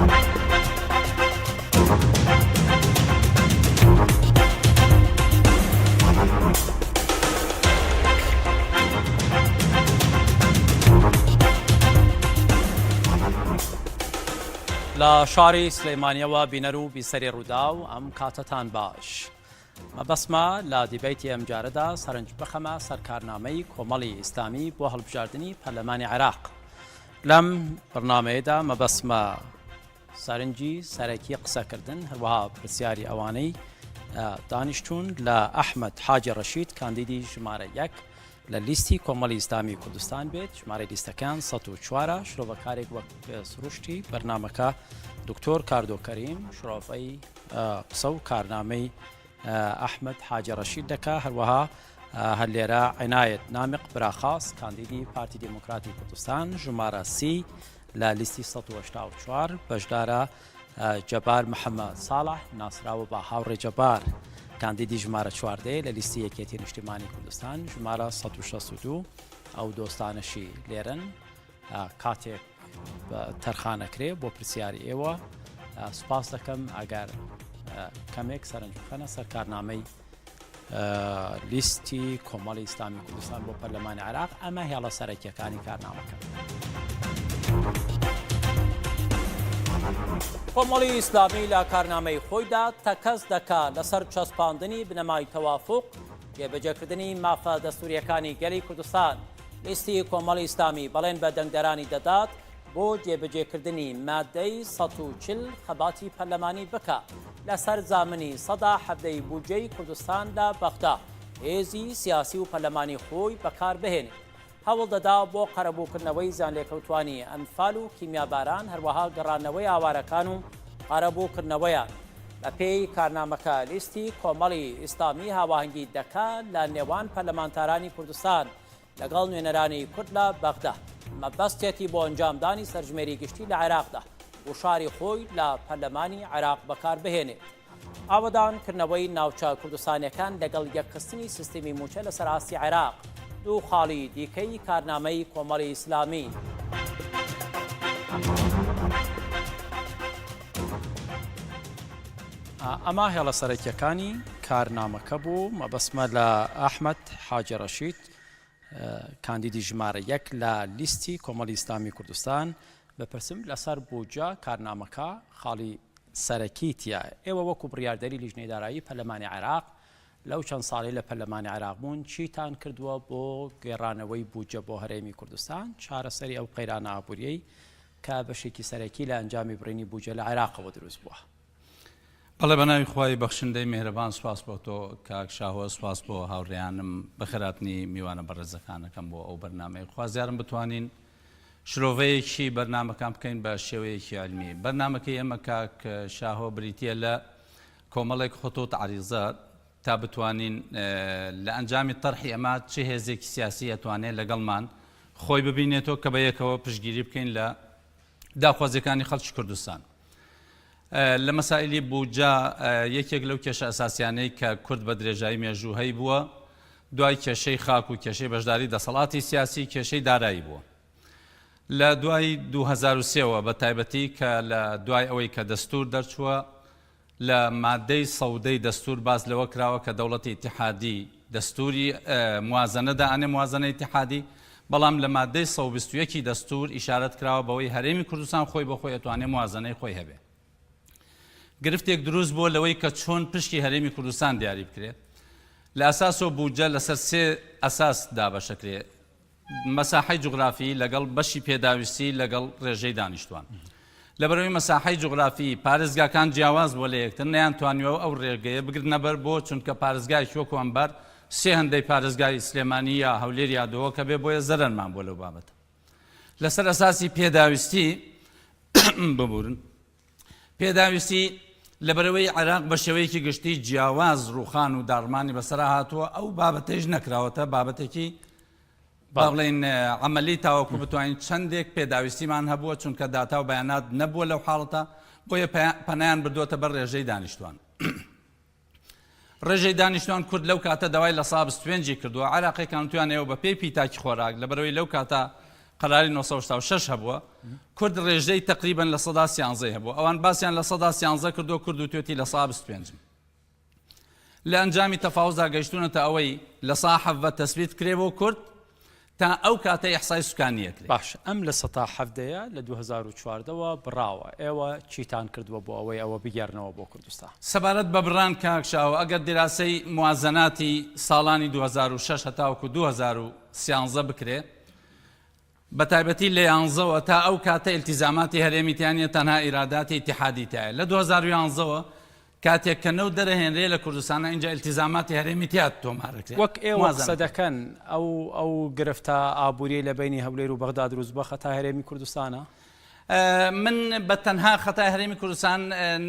لە شاری سلەیمانیەوە بینەر و بیسەری ڕووداو ئەم کاتەتان باش. مەبەستمە لە دیبەیتی ئەمجارەدا سەرنج بخەمە سەر کارنامەی کۆمەڵی ئیسلامی بۆ هەڵبژاردنی پەرلەمانی عێراق. لەم بەرنامەیەدا مەبەستمە سەرنجی سەرەکی قسەکردن هەروەها پرسیاری ئەوانەی دانیشتون لە ئەحمد حاجی ڕەشید کاندیدی ژمارە یەک لە لیستی کۆمەڵی ئیسلامی کوردستان بێت ژمارە لیستەکان ١٠٤ شرۆڤەکارێک وەک سروشتی بەرنمەکە دکتۆر کاردۆ کەریم شرۆڤەی قسە و کارنامەی ئەحمد حاجی ڕەشید دەکا هەروەها هەر لێرە عنایەت نامیق براخاس کاندیدی پارتی دیموکراتی کوردستان ژمارە سی لە لیستی ١٨٤ بەشدارە جەبار محەممەد ساڵح ناسراوە بە هاوڕێ جەبار کاندیدی ژمارە چواردەیە لە لیستی یەکێتی نیشتیمانی کوردستان ژمارە ١٦٢ ئەو دۆستانەشی لێرن کاتێک تەرخانەکرێ بۆ پرسیاری ئێوە سوپاس دەکەم ئەگەر کەمێک سەرنج بخەنە سەر کارنامەی لیستی کۆمەڵی ئیسلامی کوردستان بۆ پەرلەمانی عێراق ئەمە هێڵە سەرەکیەکانی کارنامەکە. کۆمەڵی ئیسلامی لە کارنامەی خۆیدا تەکەز دەکا لەسەر چەسپاندنی بنەمای تەوافوق، جێبەجێکردنی مافە دەستوریەکانی گەلی کوردستان. لیستی کۆمەڵی ئیسلامی بەڵێن بە دەنگدەرانی دەدات بۆ جێبەجێکردنی مادەی 140 خەباتی پەرلەمانی بکا لەسەر زامنی 17% ی بودجەی کوردستان لە بەغدا هێزی سیاسی و پەرلەمانی خۆی بەکار بهێنێت هەوڵ دەدا بۆ قەرەبووکردنەوەی زیانلێکەوتوانی ئەنفال و کیمیاباران هەروەها گەڕاندنەوەی ئاوارەکان و قەرەبووکردنەوەیان. بەپێی کارنامەکە لیستی کۆمەڵی ئیسلامی هاواهەنگی دەکا لە نێوان پەرلەمانتارانی کوردستان لەگەڵ نوێنەرانی کورد لە بەغدا، مەبەستیەتی بۆ ئەنجامدانی سەرژمێری گشتی لە عێراقدا گوشاری خۆی لە پەرلەمانی عێراق بەکاربهێنێت. ئاوەدان کردنەوەی ناوچە کوردستانیەکان لەگەڵ یەکخستنی سیستمی مووچە لەسەر ئاستی عێراق دوو خاڵی دیکەی کارنامەی کۆمەڵی ئیسلامین. ئەمە هێڵە سەرەکیەکانی کارنامەکە بوو، مەبەستمە لە ئەحمەد حاجی ڕەشید کاندیدی ژمارە یەک لە لیستی کۆمەڵی ئیسلامی کوردستان بپرسم لەسەر بودجە کارنامەکە خاڵی سەرەکی تیایە ئێوە وەکو بڕیاردەری لیژنەی دارایی پەرلەمانی عێراق لەو چەند ساڵەی لە پەرلەمانی عێراق بوون چیتان کردووە بۆ گێڕانەوەی بودجە بۆ هەرێمی کوردستان چارەسەری ئەو قەیرانە ئابووریەی کە بەشێکی سەرەکی لە ئەنجامی بڕینی بودجە لە عێراقەوە دروست بووە؟ بەڵێ بەناوی خوای بەخشندەی میهرەبان سوپاس بۆ تۆ کاک شاهۆ سوپاس بۆ هاوڕێیانم بەخێرهاتنی میوانە بەڕێزەکانەکەم بۆ ئەو بەرنامەیە خوازیارم بتوانین شرۆڤەیەکی بەرنامەکان بکەین بە شێوەیەکی عیلمی بەرنامەکەی ئێمە کاک شاهۆ بریتیە لە کۆمەڵێک خطوط عریضە تا بتوانین لە ئەنجامی تەرحی ئەمە چ هێزێکی سیاسی ئەتوانێت لەگەڵمان خۆی ببینێتەوە کە بە یەکەوە پشتگیری بکەین لە داخوازیەکانی خەڵکی کوردستان. لە مەسائلی بودجە یەکێک لەو کێشە ئەساسیانەی کە کورد بە درێژایی مێژوو هەیبووە دوای کێشەی خاک و کێشەی بەشداری دەسەڵاتی سیاسی کێشەی دارایی بووە. لە دوای 2003 وە بە تایبەتی کە لە دوای ئەوەی کە دەستور دەرچووە لە مادەی سەودەی دەستور باس لەوە کراوە کە دەوڵەتی ئیتیحادی دەستوری موازەنە دائەنێ موازەنە ئیتیحادی بەڵام لە مادەی 121 ی دەستور ئیشارەت کراوە بەوەی هەرێمی کوردستان خۆی بۆ خۆی ئەتوانێ موازەنەی خۆی هەبێ گرفتێک دروست بووە لەوەی کە چۆن پشکی هەرێمی کوردستان دیاری بکرێ لە ئەساسۆ بودجە لەسەر سێ ئەساس دابەشەکرێ مەساحەی جوغرافی لەگەڵ بەشی پێداویستی لەگەڵ ڕێژەی دانیشتوان. لەبەرئەوەی مەساحەی جوغرافی پارێزگاکان جیاواز بووە لە یەکتر نەیانتوانیوە ئەو ڕێگەیە بگرنە بەر بۆ چونکە پارێزگایەکی وەکو ئەنبار سێ هەندەی پارێزگای سلێمانی یا هەولێر یا دهۆکە بێ بۆیە زەرەرمان بووە لەو بابەتە. لەسەر ئەساسی پێداویستی ببورن پێداویستی لەبەرئەوەی عێراق بە شێوەیەکی گشتی جیاواز ڕووخان و داڕمانی بەسەرا هاتووە ئەو بابەتەیش نەکراوەتە بابەتێکی با بڵێین عەمەلی تاوەکو بتوانین چەندێک پێداویستیمان هەبووە چونکە داتا و بەیانات نەبووە لەو حاڵەتە بۆیە پەنایان بردووەتە بەر ڕێژەی دانیشتوان. ڕێژەی دانیشتوان کورد لەو کاتە داوای لە سا 25 ی کردووە، عێراقیەکان وتویانە ئێوە بە پێی پیتاکی خۆراک، لەبەرئەوەی لەو کاتە. قەراری 986 هەبووە کورد ڕێژەی تقریبا 13% هەبوو ئەوان باسیان 13% کردو کورد و توێتی 25% لە ئەنجامی تەفاوزدا گەیشتوونەتە ئەوەی 17% تەسبیت کرێ بۆ کورد تا ئەو کاتە ئیحسای سوکانی ئەکرێ. باشە ئەم لە سەتا حەڤدەیە لە 2014 وە بڕاوە ئێوە چیتان کردوە بۆ ئەوەی ئەوە بگێڕنەوە بۆ کوردستان؟ سەبارەت بە بڕان کاک شاهۆ ئەگەر دیراسەی موازەناتی ساڵانی 2006 هەتاوەکو 2013 بکرێ بە تایبەتی لە یانزەوە تا ئەو کاتە ئیلتیزاماتی هەرێمی تیا نیە تەنها ئیراداتی ئیتیحادی تیایە لە 2011ەوە کاتێک کە نەوت دەرەهێنرێ لە کوردستانا ئینجا ئیلتیزاماتی هەرێمی تیا تۆمار ئەکرێ. وەک ئێوە قسە دەکەن ئەو ئەو گرفتە ئابووریەی لە بەینی هەولێر و بەغدا دروست بووە خەتای هەرێمی کوردستانە؟ من بە تەنها خەتای هەرێمی کوردستان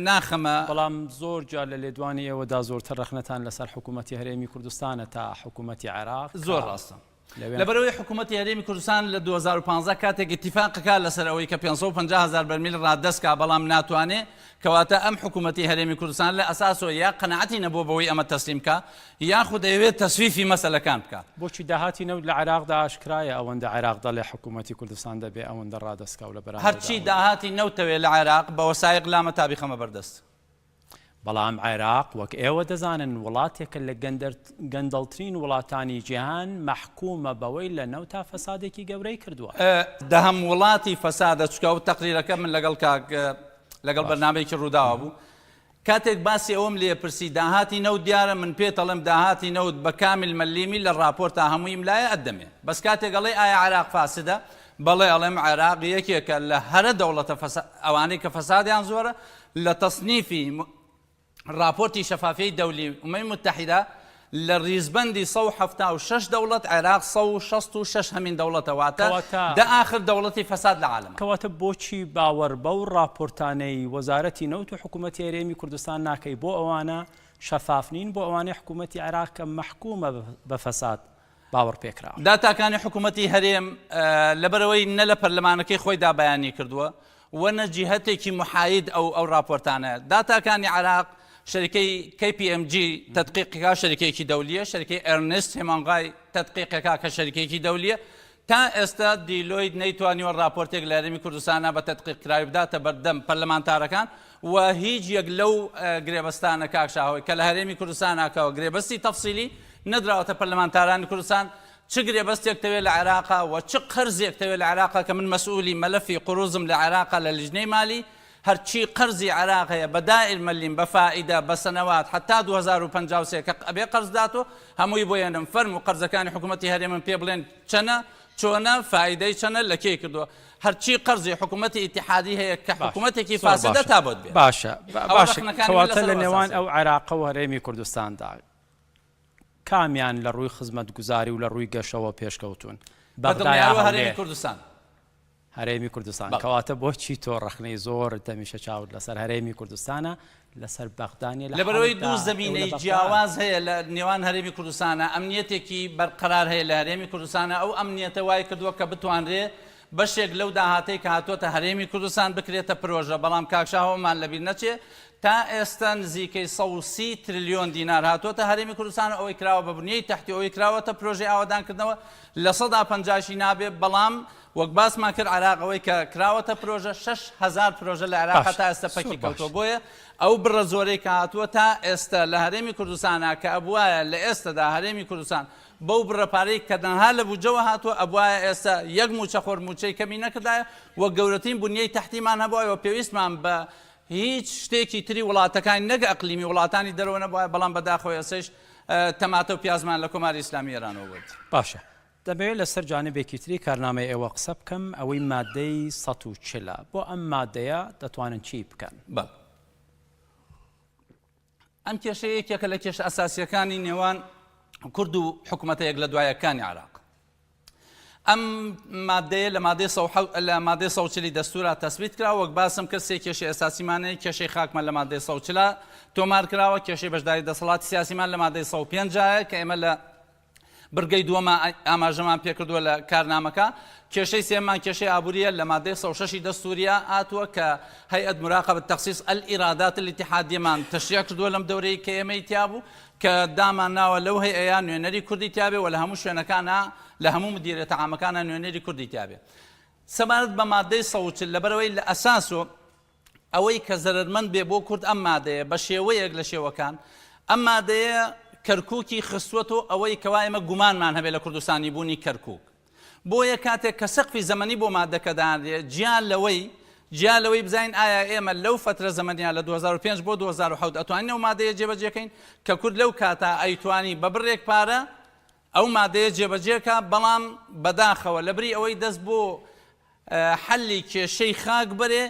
ناخەمە. بەڵام زۆر جار لە لێدوانی ئێوەدا زۆرتر ڕەخنەتان لەسەر حکوومەتی هەرێمی کوردستانە تا حکوومەتی عێراق کە. زۆر ڕاستە. لەبەرئەوەی حکوومەتی هەرێمی کوردستان لە 2015 کاتێک ئیتیفاق ئەکا لەسەر ئەوەی کە 550 هەزار بەرمیل ڕادەست کا بەڵام ناتوانێ کەواتە ئەم حکوومەتی هەرێمی کوردستان لە ئەساسەوە یا قەناعەتی نەبووە بەوەی ئەمە تەسلیم کا یاخود ئەیەوێت تەسویفی مەسەلەکان بکا. بۆچی داهاتی نەوت لە عێراقدا ئاشکرایە ئەوەندە عێراق دەڵێ حکوومەتی کوردستان دەبێ ئەوەندە ڕادەست کا و لە بەرامبەردا هەرچی داهاتی نەوتەوێ لە عێراق بە وەسایق لامە تا بیخەمە بەردەست. بەڵام عێراق وەک ئێوە دەزانن وڵاتێکە لە گەندەڵترین وڵاتانی جیهان مەحکومە بەوەی لە نەوتا فەسادێکی گەورەی کردووە. دەهەم وڵاتی فەسادە چونکە ئەو تەقریرەکە من لەگەڵ کاک لەگەڵ بەرنامەیەکی ڕووداوە بوو کاتێک باسی ئەوەم لێ پرسی داهاتی نەوت دیارە من پێت ئەڵێم داهاتی نەوت بە کامل مەلیمی لە ڕاپۆرتا هەموویم لایە ئەتدەمێ بەس کاتێک ئەڵێی ئایا عێراق فاسدە بەڵێ ئەڵێم عێراق یەکێکە لە هەرە دەوڵەتە ئەوانەی کە فەسادیان زۆرە لە تەسنیفی ڕاپۆرتی شەفافیەی دەولی ئومەمی موتەحیدە لە ڕیزبەندی 176 دەوڵەت عێراق 166 هەمین دەوڵەتە واتە دە ئاخر دەوڵەتی فەساد لە عالەمە. کەواتە بۆچی باوەڕ بەو ڕاپۆرتانەی وەزارەتی نەوت و حکوومەتی هەرێمی کوردستان ناکەی بۆ ئەوانە شەفاف نین بۆ ئەوانەی حکوومەتی عێراق کە مەحکوومە بە فەساد باوەڕ پێکراوە. داتاکانی حکوومەتی هەرێم لەبەرئەوەی نە لە پەرلەمانەکەی خۆیدا بەیانی کردووە و نە جیهەتێکی محاید ئەو ئەو ڕاپۆرتانە. داتاکانی عێراق شەریکەی KPMG تەدقیقی شەریکەیەکی دەولییە، شەریکەی ئێرنست هێمانگای تەدقیقەکە کە شەریکەیەکی دەولییە. تا ئێستا دیلۆیت نەیتوانیوە ڕاپۆرتێک لە هەرێمی کوردستانا بە تەدقیق کراوی بداتە بەردەم پەرلەمانتارەکان و هیچ یەک لەو گرێبەستانە کاک شاهۆی کە لە هەرێمی کوردستانا کەوە گرێبەستی تەفسیلی نەدراوەتە پەرلەمانتارانی کوردستان چ گرێبەستێک تەوێ لە عێراقا و چ قەرزێک تەوێ لە عێراقا کە من مەسئولی مەلەفی قروزم لە عێراقا لە لیژنەی مالی هەرچی قەرزی عێراق هەیە بە دائر مەلیم بە فائیدە بە سەنەوات حەتا 2053 کە ئەبێ قەرز داتۆ هەمووی بۆ یەنم فەرموو قەرزەکانی حکوومەتی هەرێمم پێ بڵێن چەنە چۆنە فائیدەی چەنە لە کێی کردووە هەرچی قەرزی حکوومەتی ئیتیحادی هەیە کە حکوومەتێکی فاسدە تا بۆت بێ باشە باشە کەواتە لە نێوان ئەو عێراقە و هەرێمی کوردستاندا کامیان لە ڕووی خزمەتگوزاری و لە ڕووی گەشەوە پێشکەوتوون؟ بەغدا یا هەرێمی کوردستان؟ هەرێمی کوردستان کەواتە بۆچی تۆ ڕەخنەی زۆرت هەمیشە چاوت لەسەر هەرێمی کوردستانە لەسەر بەغدا نیە لە لەبەرئەوەی دوو زەمینەی جیاواز هەیە لە نێوان هەرێمی کوردستانە ئەمنیەتێکی بەرقەرار هەیە لە هەرێمی کوردستانە ئەو ئەمنیەتە وای کردووە کە بتوانرێ بەشێک لەو داهاتەی کە هاتووەتە هەرێمی کوردستان بکرێتە پرۆژە بەڵام کاک شاهۆمان لەبیر نەچێ تا ئێستا نزیکەی 130 ترلیۆن دینار هاتووەتە هەرێمی کوردستان ئەوەی کراوە بە بنیەی تەحتی ئەوەی کراوەتە پرۆژەی ئاوەدانکردنەوە 50% نابێ بەڵام وەک باسمان کرد عێراق ئەوەی کە کراوەتە پرۆژە 6000 پرۆژە لە عێراق تا ئێستا پەکی کەوتووە بۆیە ئەو بڕە زۆرەی کە هاتووە تا ئێستا لە هەرێمی کوردستانە کە ئەبوایە لە ئێستادا هەرێمی کوردستان بەو بڕە پارەی کە تەنها لە بودجەوە هاتووە ئەبوایە ئێستا یەک مووچەخۆر مووچەی کەمی نەکردایە و گەورەترین بنیەی تەحتیمان هەبوایە و پێویستمان بە هیچ شتێکی تری وڵاتەکانی نەک ئەقلیمی وڵاتانی دەرەوە نەبوایە بەڵام بەداخەوە ئێستەیش تەماتە و پیازمان لە کۆماری ئیسلامی ئێرانەوە برد. باشە دەمەوێت لەسەر جانبێکی تری کارنامەی ئێوە قسە بکەم ئەوەی مادەی 140 ە بۆ ئەم مادەیە دەتوانن چی بکەن؟ بەڵێ ئەم کێشەیە یەکێکە لە کێشە ئەساسیەکانی نێوان کورد و حکوومەتە یەک لە دوایەکانی عراق ئەم مادەیە لە مادەی لە مادەی سەوچلی دەستورا تەسبیت کرا وەک باسم کرد سێ کێشەی ئەساسیمان هەیە کێشەی خاکمان لە مادەی سەوچلا تۆمار کراوە کێشەی بەشداری دەسەڵاتی سیاسیمان لە مادەی 105 کە ئێمە لە بڕگەی دووەما ئاماژەمان پێکردووە لە کارنامەکە، کێشەی سێیەممان کێشەی ئابوورییە لە مادەی 106 ی دەستووریا هاتووە کە هەیئەت مراقبە تخصیص الایرادات الاتحادیەمان تەشریع کردووە لەم دەورەی کە ئێمەی تیا بوو کە دامان ناوە لەو هەیئەیە نوێنەری کوردی تیا بێ و لە هەموو شوێنەکانا لە هەموو مدیریەتە عامەکانا نوێنەری کوردی تیابێ. سەبارەت بە مادەی 140 لەبەرئەوەی لە ئەساسۆ ئەوەی کە زەرەرمەند بێ بۆ کورد ئەم مادەیە بە شێوەیەک لە شێوەکان ئەم مادەیە کەرکوکی خستوەتۆ ئەوەی کەوا ئێمە گومانمان هەبێ لە کوردستانی بوونی کەرکوک بۆیە کاتێک کە سەقفی زەمەنی بۆ مادەکە دانرێ جیا لەوەی جیا لەوەی بزانین ئایا ئێمە لەو فەترە زەمەنیە لە 2005 بۆ 2007 ئەتوانین ئەو مادەیە جێبەجێکەین کە کورد لەو کاتە ئەیتوانی بە بڕێک پارە ئەو مادەیە جێبەجێکا بەڵام بەداخەوە لەبری ئەوەی دەست بۆ حەلی کێشەی خاک بەرێ،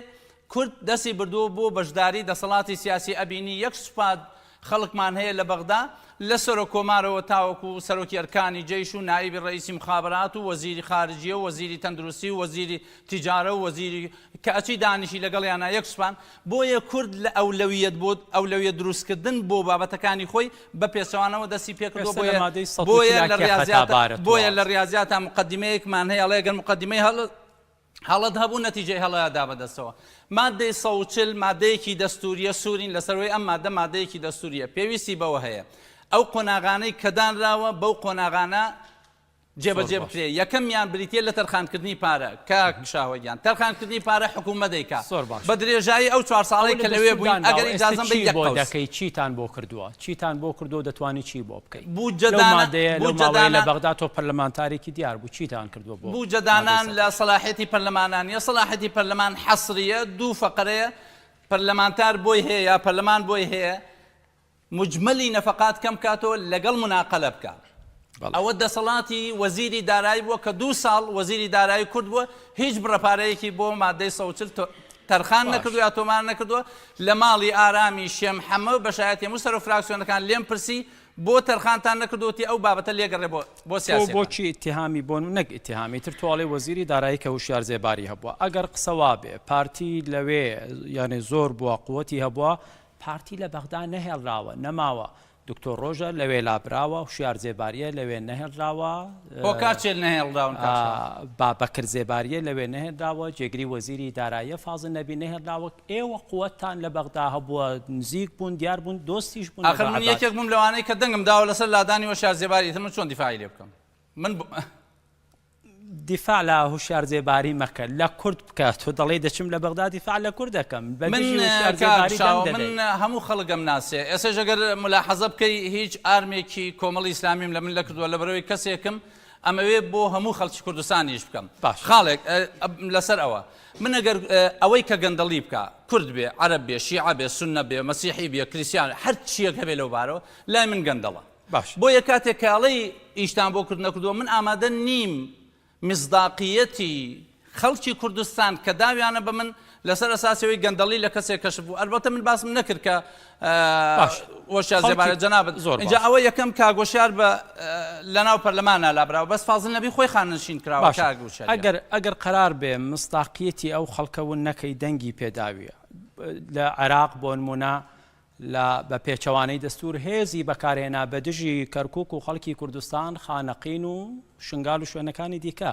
کورد دەستی بردووە بۆ بەشداری دەسەڵاتی سیاسی ئەبینی یەک سوپا خەڵکمان هەیە لە بەغدا لە سەرۆک کۆمارەوە تاوەکو سەرۆکی ئەرکانی جەیش و نائیبی ڕەئیسی مخابرات و وەزیری خارجیە و وەزیری تەندروستی و وەزیری تیجارە و وەزیری کە ئەچی دانیشی لەگەڵیانا یەک سوپان بۆیە کورد لە ئەولەویەت بۆ ئەولەویەت دروستکردن بۆ بابەتەکانی خۆی بە پێچەوانەوە دەستی پێکردووە ئێستا لە بۆیە مادەی بۆیە 140 لە کێ ڕیازیاتا خەتابارە بۆیە تۆ؟ لە ڕیازیاتا موقەدیمەیەکمان هەیە ئەڵێ گەر موقەدیمەی هەڵە هەڵەت هەبوو نەتیجەی هەڵەیا دا بەدەستەوە. مادەی 140 مادەیەکی دەستووریە سوورین لەسەر ئەوەی ئەم مادە مادەیەکی دەستووریە پێویستی بەوە هەیە ئەو قۆناغانەی کە دانراوە بەو قۆناغانە زۆر جێبەجێ باش. بکرێ یەکەمیان بریتیە لە تەرخانکردنی پارە کاک شاهۆ گیان تەرخانکردنی پارە حکوومەت دەیکا زۆر باش. بە درێژایی ئەو چوار ئەوە ساڵەی لە کە لەوێ دەستوور بووین دانراوە ئەگەر ئێستە ئیجازەم بەی چی یەک بۆ قەوس. دەکەی چیتان بۆ کردووە چیتان بۆ کردووە و دەتوانی چی بۆ بکەی بودجە لەو دانا مادەیە لەو بودجە ماوەیە لە دانا بەغدا تۆ پەرلەمانتارێکی دیار بووی چیتان کردووە بۆ بودجە مادەی دانان لە 140؟ سەلاحیەتی پەرلەمانا نیە سەلاحیەتی پەرلەمان حەسریە دوو فەقەرەیە پەرلەمانتار بۆی هەیە یا پەرلەمان بۆی هەیە موجمەلی نەفەقات کەم بکاتەوە لەگەڵ موناقەلە بکا ئەوە دەسەڵاتی وەزیری دارایی بووە کە دوو ساڵ وەزیری دارایی کورد بووە هیچ بڕە پارەیەکی بۆ مادەی 140 تەرخان نەکردووە یا تۆمار نەکردووە لە ماڵی ئارامی شێم حەمە بە شایەتی هەموو سەرۆک فراکسیۆنەکان لێم پرسی بۆ تەرخانتان نەکردووە وتی ئەو بابەتە لێگەڕێ بۆ بۆ تۆ سیاسیەکان. بۆچی ئیتیهامی بۆ نەک ئیتیهامی تر تۆ ئەڵێی وەزیری دارایی کە هوشیار زێباری هەبووە ئەگەر قسە وابێ پارتی لەوێ یانێ زۆر بووە قوتی هەبووە پارتی لە بەغدا نەهێڵراوە، نەماوە، دکتۆر ڕۆژە لەوێ لابراوە، هوشیار زێباریە لەوێ نەهێڵراوە، هۆکار چیە نەهێڵراون کاک شاهۆ؟ بابەکر زێباریە لەوێ نەهێنراوە، جێگری وەزیری داراییە فازل نەبی نەهێڵراوە، ئێوە قوتتان لە بەغدا هەبووە، نزیک بوون، دیار بوون، دۆستیش بوون ئاخر لەگەڵ من عەبادی. یەکێک بووم لەوانەی کە دەنگم داوە لەسەر لادانی هۆشیار زێباری، ئیتر من چۆن دیفاعی لێ بکەم؟ من. دیفاع لە هوشیار زێباری مەکە لە کورد بکە تۆ دەڵێی دەچم لە بەغدا دیفاع لە کورد دەکەم بە من دژی هوشیار کاک زێباری دەنگ شاوە دەدەی. من هەموو خەڵک ئەمناسێ ئێسەش ئەگەر مولاحەزە بکەی هیچ ئارمێکی کۆمەڵی ئیسلامیم لە من نەکردووە لەبەرئەوەی کەسێکم ئەمەوێ بۆ هەموو خەڵکی کوردستان ئیش بکەم باشە. خاڵێک لەسەر ئەوە من ئەگەر ئەوەی کە گەندەڵی بکا کورد بێ عەرەب بێ شیعە بێ سوننە بێ مەسیحی بێ کریسیان هەر چیەک هەبێ لەو بارەوە لای من گەندەڵە باشە. بۆیە کاتێک کە ئەڵێی ئیشتان بۆ کورد نەکردووە من ئامادە نیم میسداقیەتی خەڵکی کوردستان کە داویانە بە من لەسەر ئەساسی ئەوەی گەندەڵی لە کەسێک کەشف بوو ئەلبەتە من باسم نەکرد کە باشە. وەشیار خەڵکی زێبارە جەنابت زۆر ئینجا باشە. ئەوە یەکەم کاک وەشیار بە لەناو پەرلەمانا لابراوە بەس فازل نەبی خۆی خانەنشین کراوە باشە کاک وشیار گیان. ئەگەر ئەگەر قەرار بێ مصداقیەتی ئەو خەڵکە ون نەکەی دەنگی پێداویە لە عێراق بۆنمونە لە بە پێچەوانەی دەستوور هێزی بەکارهێنا بە دژی کەرکوک و خەڵکی کوردستان، خانەقین و شنگال و شوێنەکانی دیکە.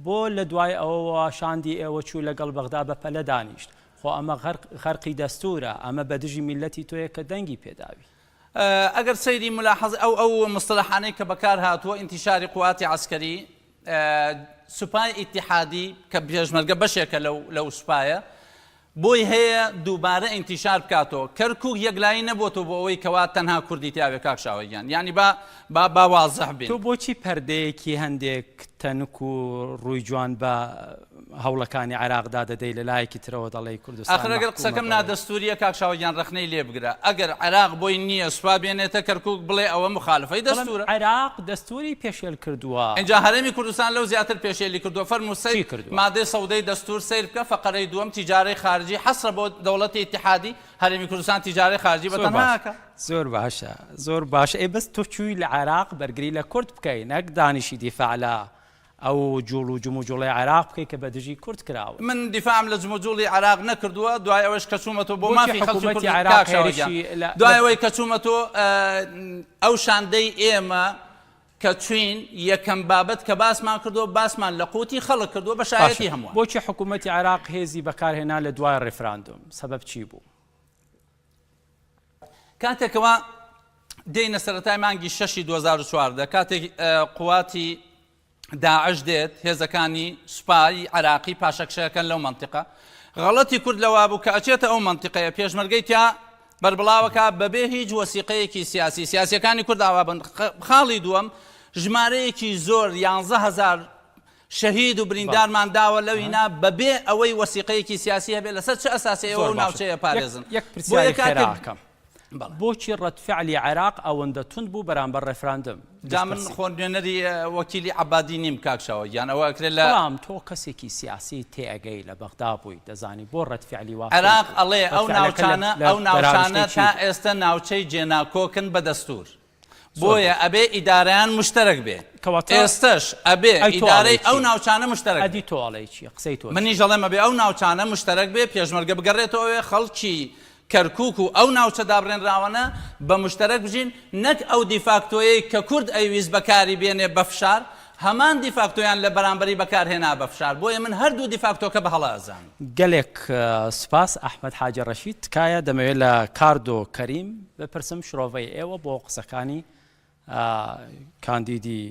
بۆ لە دوای ئەوەوە شاندی ئێوە چوو لەگەڵ بەغدا بە پەلە دانیشت؟ خۆ ئەمە غەرق غەرقی دەستوورە، ئەمە بە دژی میللەتی تۆیە کە دەنگی پێداوی. ئەگەر سەیری ملاحەزە ئەو ئەو مستەلەحانەی کە بەکار هاتووە انتشار قوات عسکری سوپای ئیتیحادی کە پێشمەرگە بەشێکە لەو لەو سوپایە بۆی هەیە دووبارە ئینتیشار بکاتەوە کەرکوک یەکلایی نەبۆتەوە بۆ ئەوەی کەوا تەنها کوردی تیاوێ کاک شاوە گیان یانی با با با وازح بین. تۆ بۆچی پەردەیەکی هەندێک تەنک و ڕووی جوان بە هەوڵەکانی عێراق دادەدەی لە لایەکی ترەوە دەڵێی کوردستان ئاخر ئەگەر مەحکومە قسەکەم بەوەی. نادەستوریە کاک شاوە گیان ڕەخنەی لێ بگرە ئەگەر عێراق بۆی نیە سوپا بێنێتە کەرکوک بڵێ ئەوە موخالفەی بەڵام دەستورە. عێراق دەستوری پێشێل کردووە. ئینجا هەرێمی کوردستان لەو زیاتر پێشێلی کردووە فەرموو چی سەیر کردووە؟ مادەی سەودەی دەستور سەیر بکە فەقەرەی دووەم تیجارەی خارجی حەسرە بۆ دەوڵەتی ئیتیحادی هەرێمی کوردستان تیجارەی خارجی بە زۆر تەنها باش ئەکا. زۆر باشە زۆر باشە ئێ بەس تۆ چووی لە عێراق بەرگری لە کورد بکەی نەک دانیشی دیفاع لە ئەو جوڵ و جموجوڵەی عێراق بکەی کە بە دژی کورد کراون. من دیفاعم لە جموجوڵی عێراق نەکردووە دوای ئەوەش کە چوومەتەوە بۆ بۆچی مافی خەڵکی حکوومەتی کورد عێراق کاک شاوە گیان هێرشی لە دوای لە ئەوەی کە چوومەتەوە ئەو شاندەی ئێمە کە چوین یەکەم بابەت کە باسمان کردووە باسمان لە قوتی خەڵک کردووە بە باشە شایەتی هەمووان. بۆچی حکوومەتی عێراق هێزی بەکارهێنا لە دوای ڕیفراندۆم سەبەب چی بوو؟ کاتێکەوە دێینە سەرەتای مانگی شەشی 2014 کاتێک قواتی. داعش دێت هێزەکانی سوپای عراقی پاشەکشەکەن لەو مەنتیقە. غەڵەتی کورد لەوە بوو کە ئەچێتە ئەو مەنتیقەیە پێشمەرگەی تیا بەربڵاوەکە بەبێ هیچ وەسیقەیەکی سیاسی سیاسیەکانی کورد ئاوا بن. خاڵی دووەم ژمارەیەکی زۆر 11 هەزار شەهید و بریندارمان داوە لەوینا بەبێ ئەوەی وەسیقەیەکی سیاسی هەبێت لەسەر چ ئەساسێ ئێوە زۆر ئەو باشە ناوچەیە یەک پارێزن یەک بۆیە پرسیاری خێرا کاتێک ئەکەم بەڵێ. بۆچی ڕەدفعلی عێراق ئەوەندە توند بوو بەرامبەر ڕێفراندم؟ جا من دەستپرسی. خۆ نوێنەری وەکیلی عەبادی نیم کاک شاوە گیان ئەوە ئەکرێ لە. بەڵام تۆ کەسێکی سیاسی تێئەگەی لە بەغدا بووی دەزانی بۆ ڕەدفعلی وا توند عێراق بوو؟ ئەڵێ ئەو ڕەدفعلەکە لە ناوچانە لە ئەو ناوچانە دەراوشتەی چی تا بوو؟ ئێستە ناوچەی جێناکۆکن بە دەستوور زۆر بۆیە باشە. ئەبێ ئیدارەیان موشتەرەک بێ کەواتە ئێستەش ئەبێ ئەی تۆ ئیدارەی ئەڵێی ئەو چی؟ ناوچانە موشتەرەک ئەدی بێ. تۆ ئەڵێی چی؟ قسەی تۆ منیش چییە؟ ئەڵێم ئەبێ ئەو ناوچانە موشتەرەک بێ پێشمەرگە بگەڕێتەوە ئەوێ خەڵکی کەرکوک و ئەو ناوچە دابڕێنراوانە بە موشتەرەک بژین، نەک ئەو دیفاکتۆیەی کە کورد ئەیویست بەکاری بێنێ بە فشار، هەمان دیفاکتۆیان لە بەرامبەری بەکارهێنا بە فشار، بۆیە من هەردوو دیفاکتۆکە بە هەڵە ئەزانم. گەلێک سوپاس ئەحمەد حاجی ڕەشید، تکایە دەمەوێت لە کاردۆ کەریم بپرسم شرۆڤەی ئێوە بۆ قسەکانی کاندیدی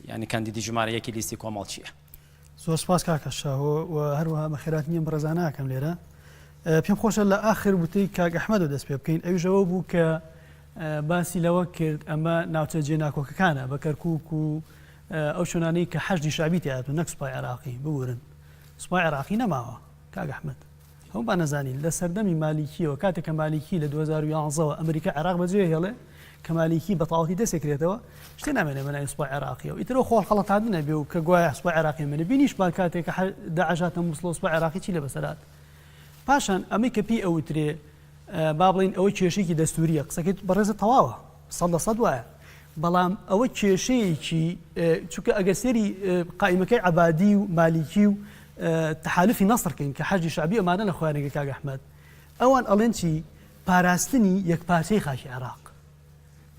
یانی کاندیدی ژمارە یەکی لیستی کۆمەڵ چییە؟ زۆر سپاس کاکە شاهۆ و هەروەها بەخێراتنی ئەم بەڕێزانە ئەکەم لێرە. پێم خۆشە لە ئاخر وتەی کاک ئەحمەدەوە دەست پێ بکەین ئەویش ئەوە بوو کە باسی لەوە کرد ئەمە ناوچە جێناکۆکەکانە بە کەرکوک و ئەو شوێنانەی کە حەشدی شەعبی تیاهاتوون نەک سوپای عێراقی ببورن سوپای عێراقی نەماوە کاک ئەحمەد هەموومان ئەزانین لە سەردەمی مالیکیەوە کاتێک کە مالیکی لە 2011 ەوە ئەمریکا عێراق بەجێهێڵێ کە مالیکی بە تەواوەتی دەستێکرێتەوە شتێ نامێنێ بە ناوی سوپای عێراقیەوە ئیتر ئەو خۆڵخەڵەتاندنە بێ و کە گوایە سوپای عێراقی مێنێ بینیشمان کاتێک کە داعش هاتە موسڵ و سوپای عێراقی چی لێ بەسەر هات پاشان ئەمەی کە پێی ئەوترێ با بڵێین ئەوە کێشەیەکی دەستوریە قسەکەی بەڕێزە تەواوە 100% وایە بەڵام ئەوە کێشەیەکی چونکە ئەگەر سێری قائیمەکەی عەبادی و مالیکی و تەحالفی نەسڕ کەین کە حەشدی شەعبی ئەمانە لە خۆیانەگە کاک ئەحمەد ئەوان ئەڵێن چی پاراستنی یەکپارچەی خاکی عێراق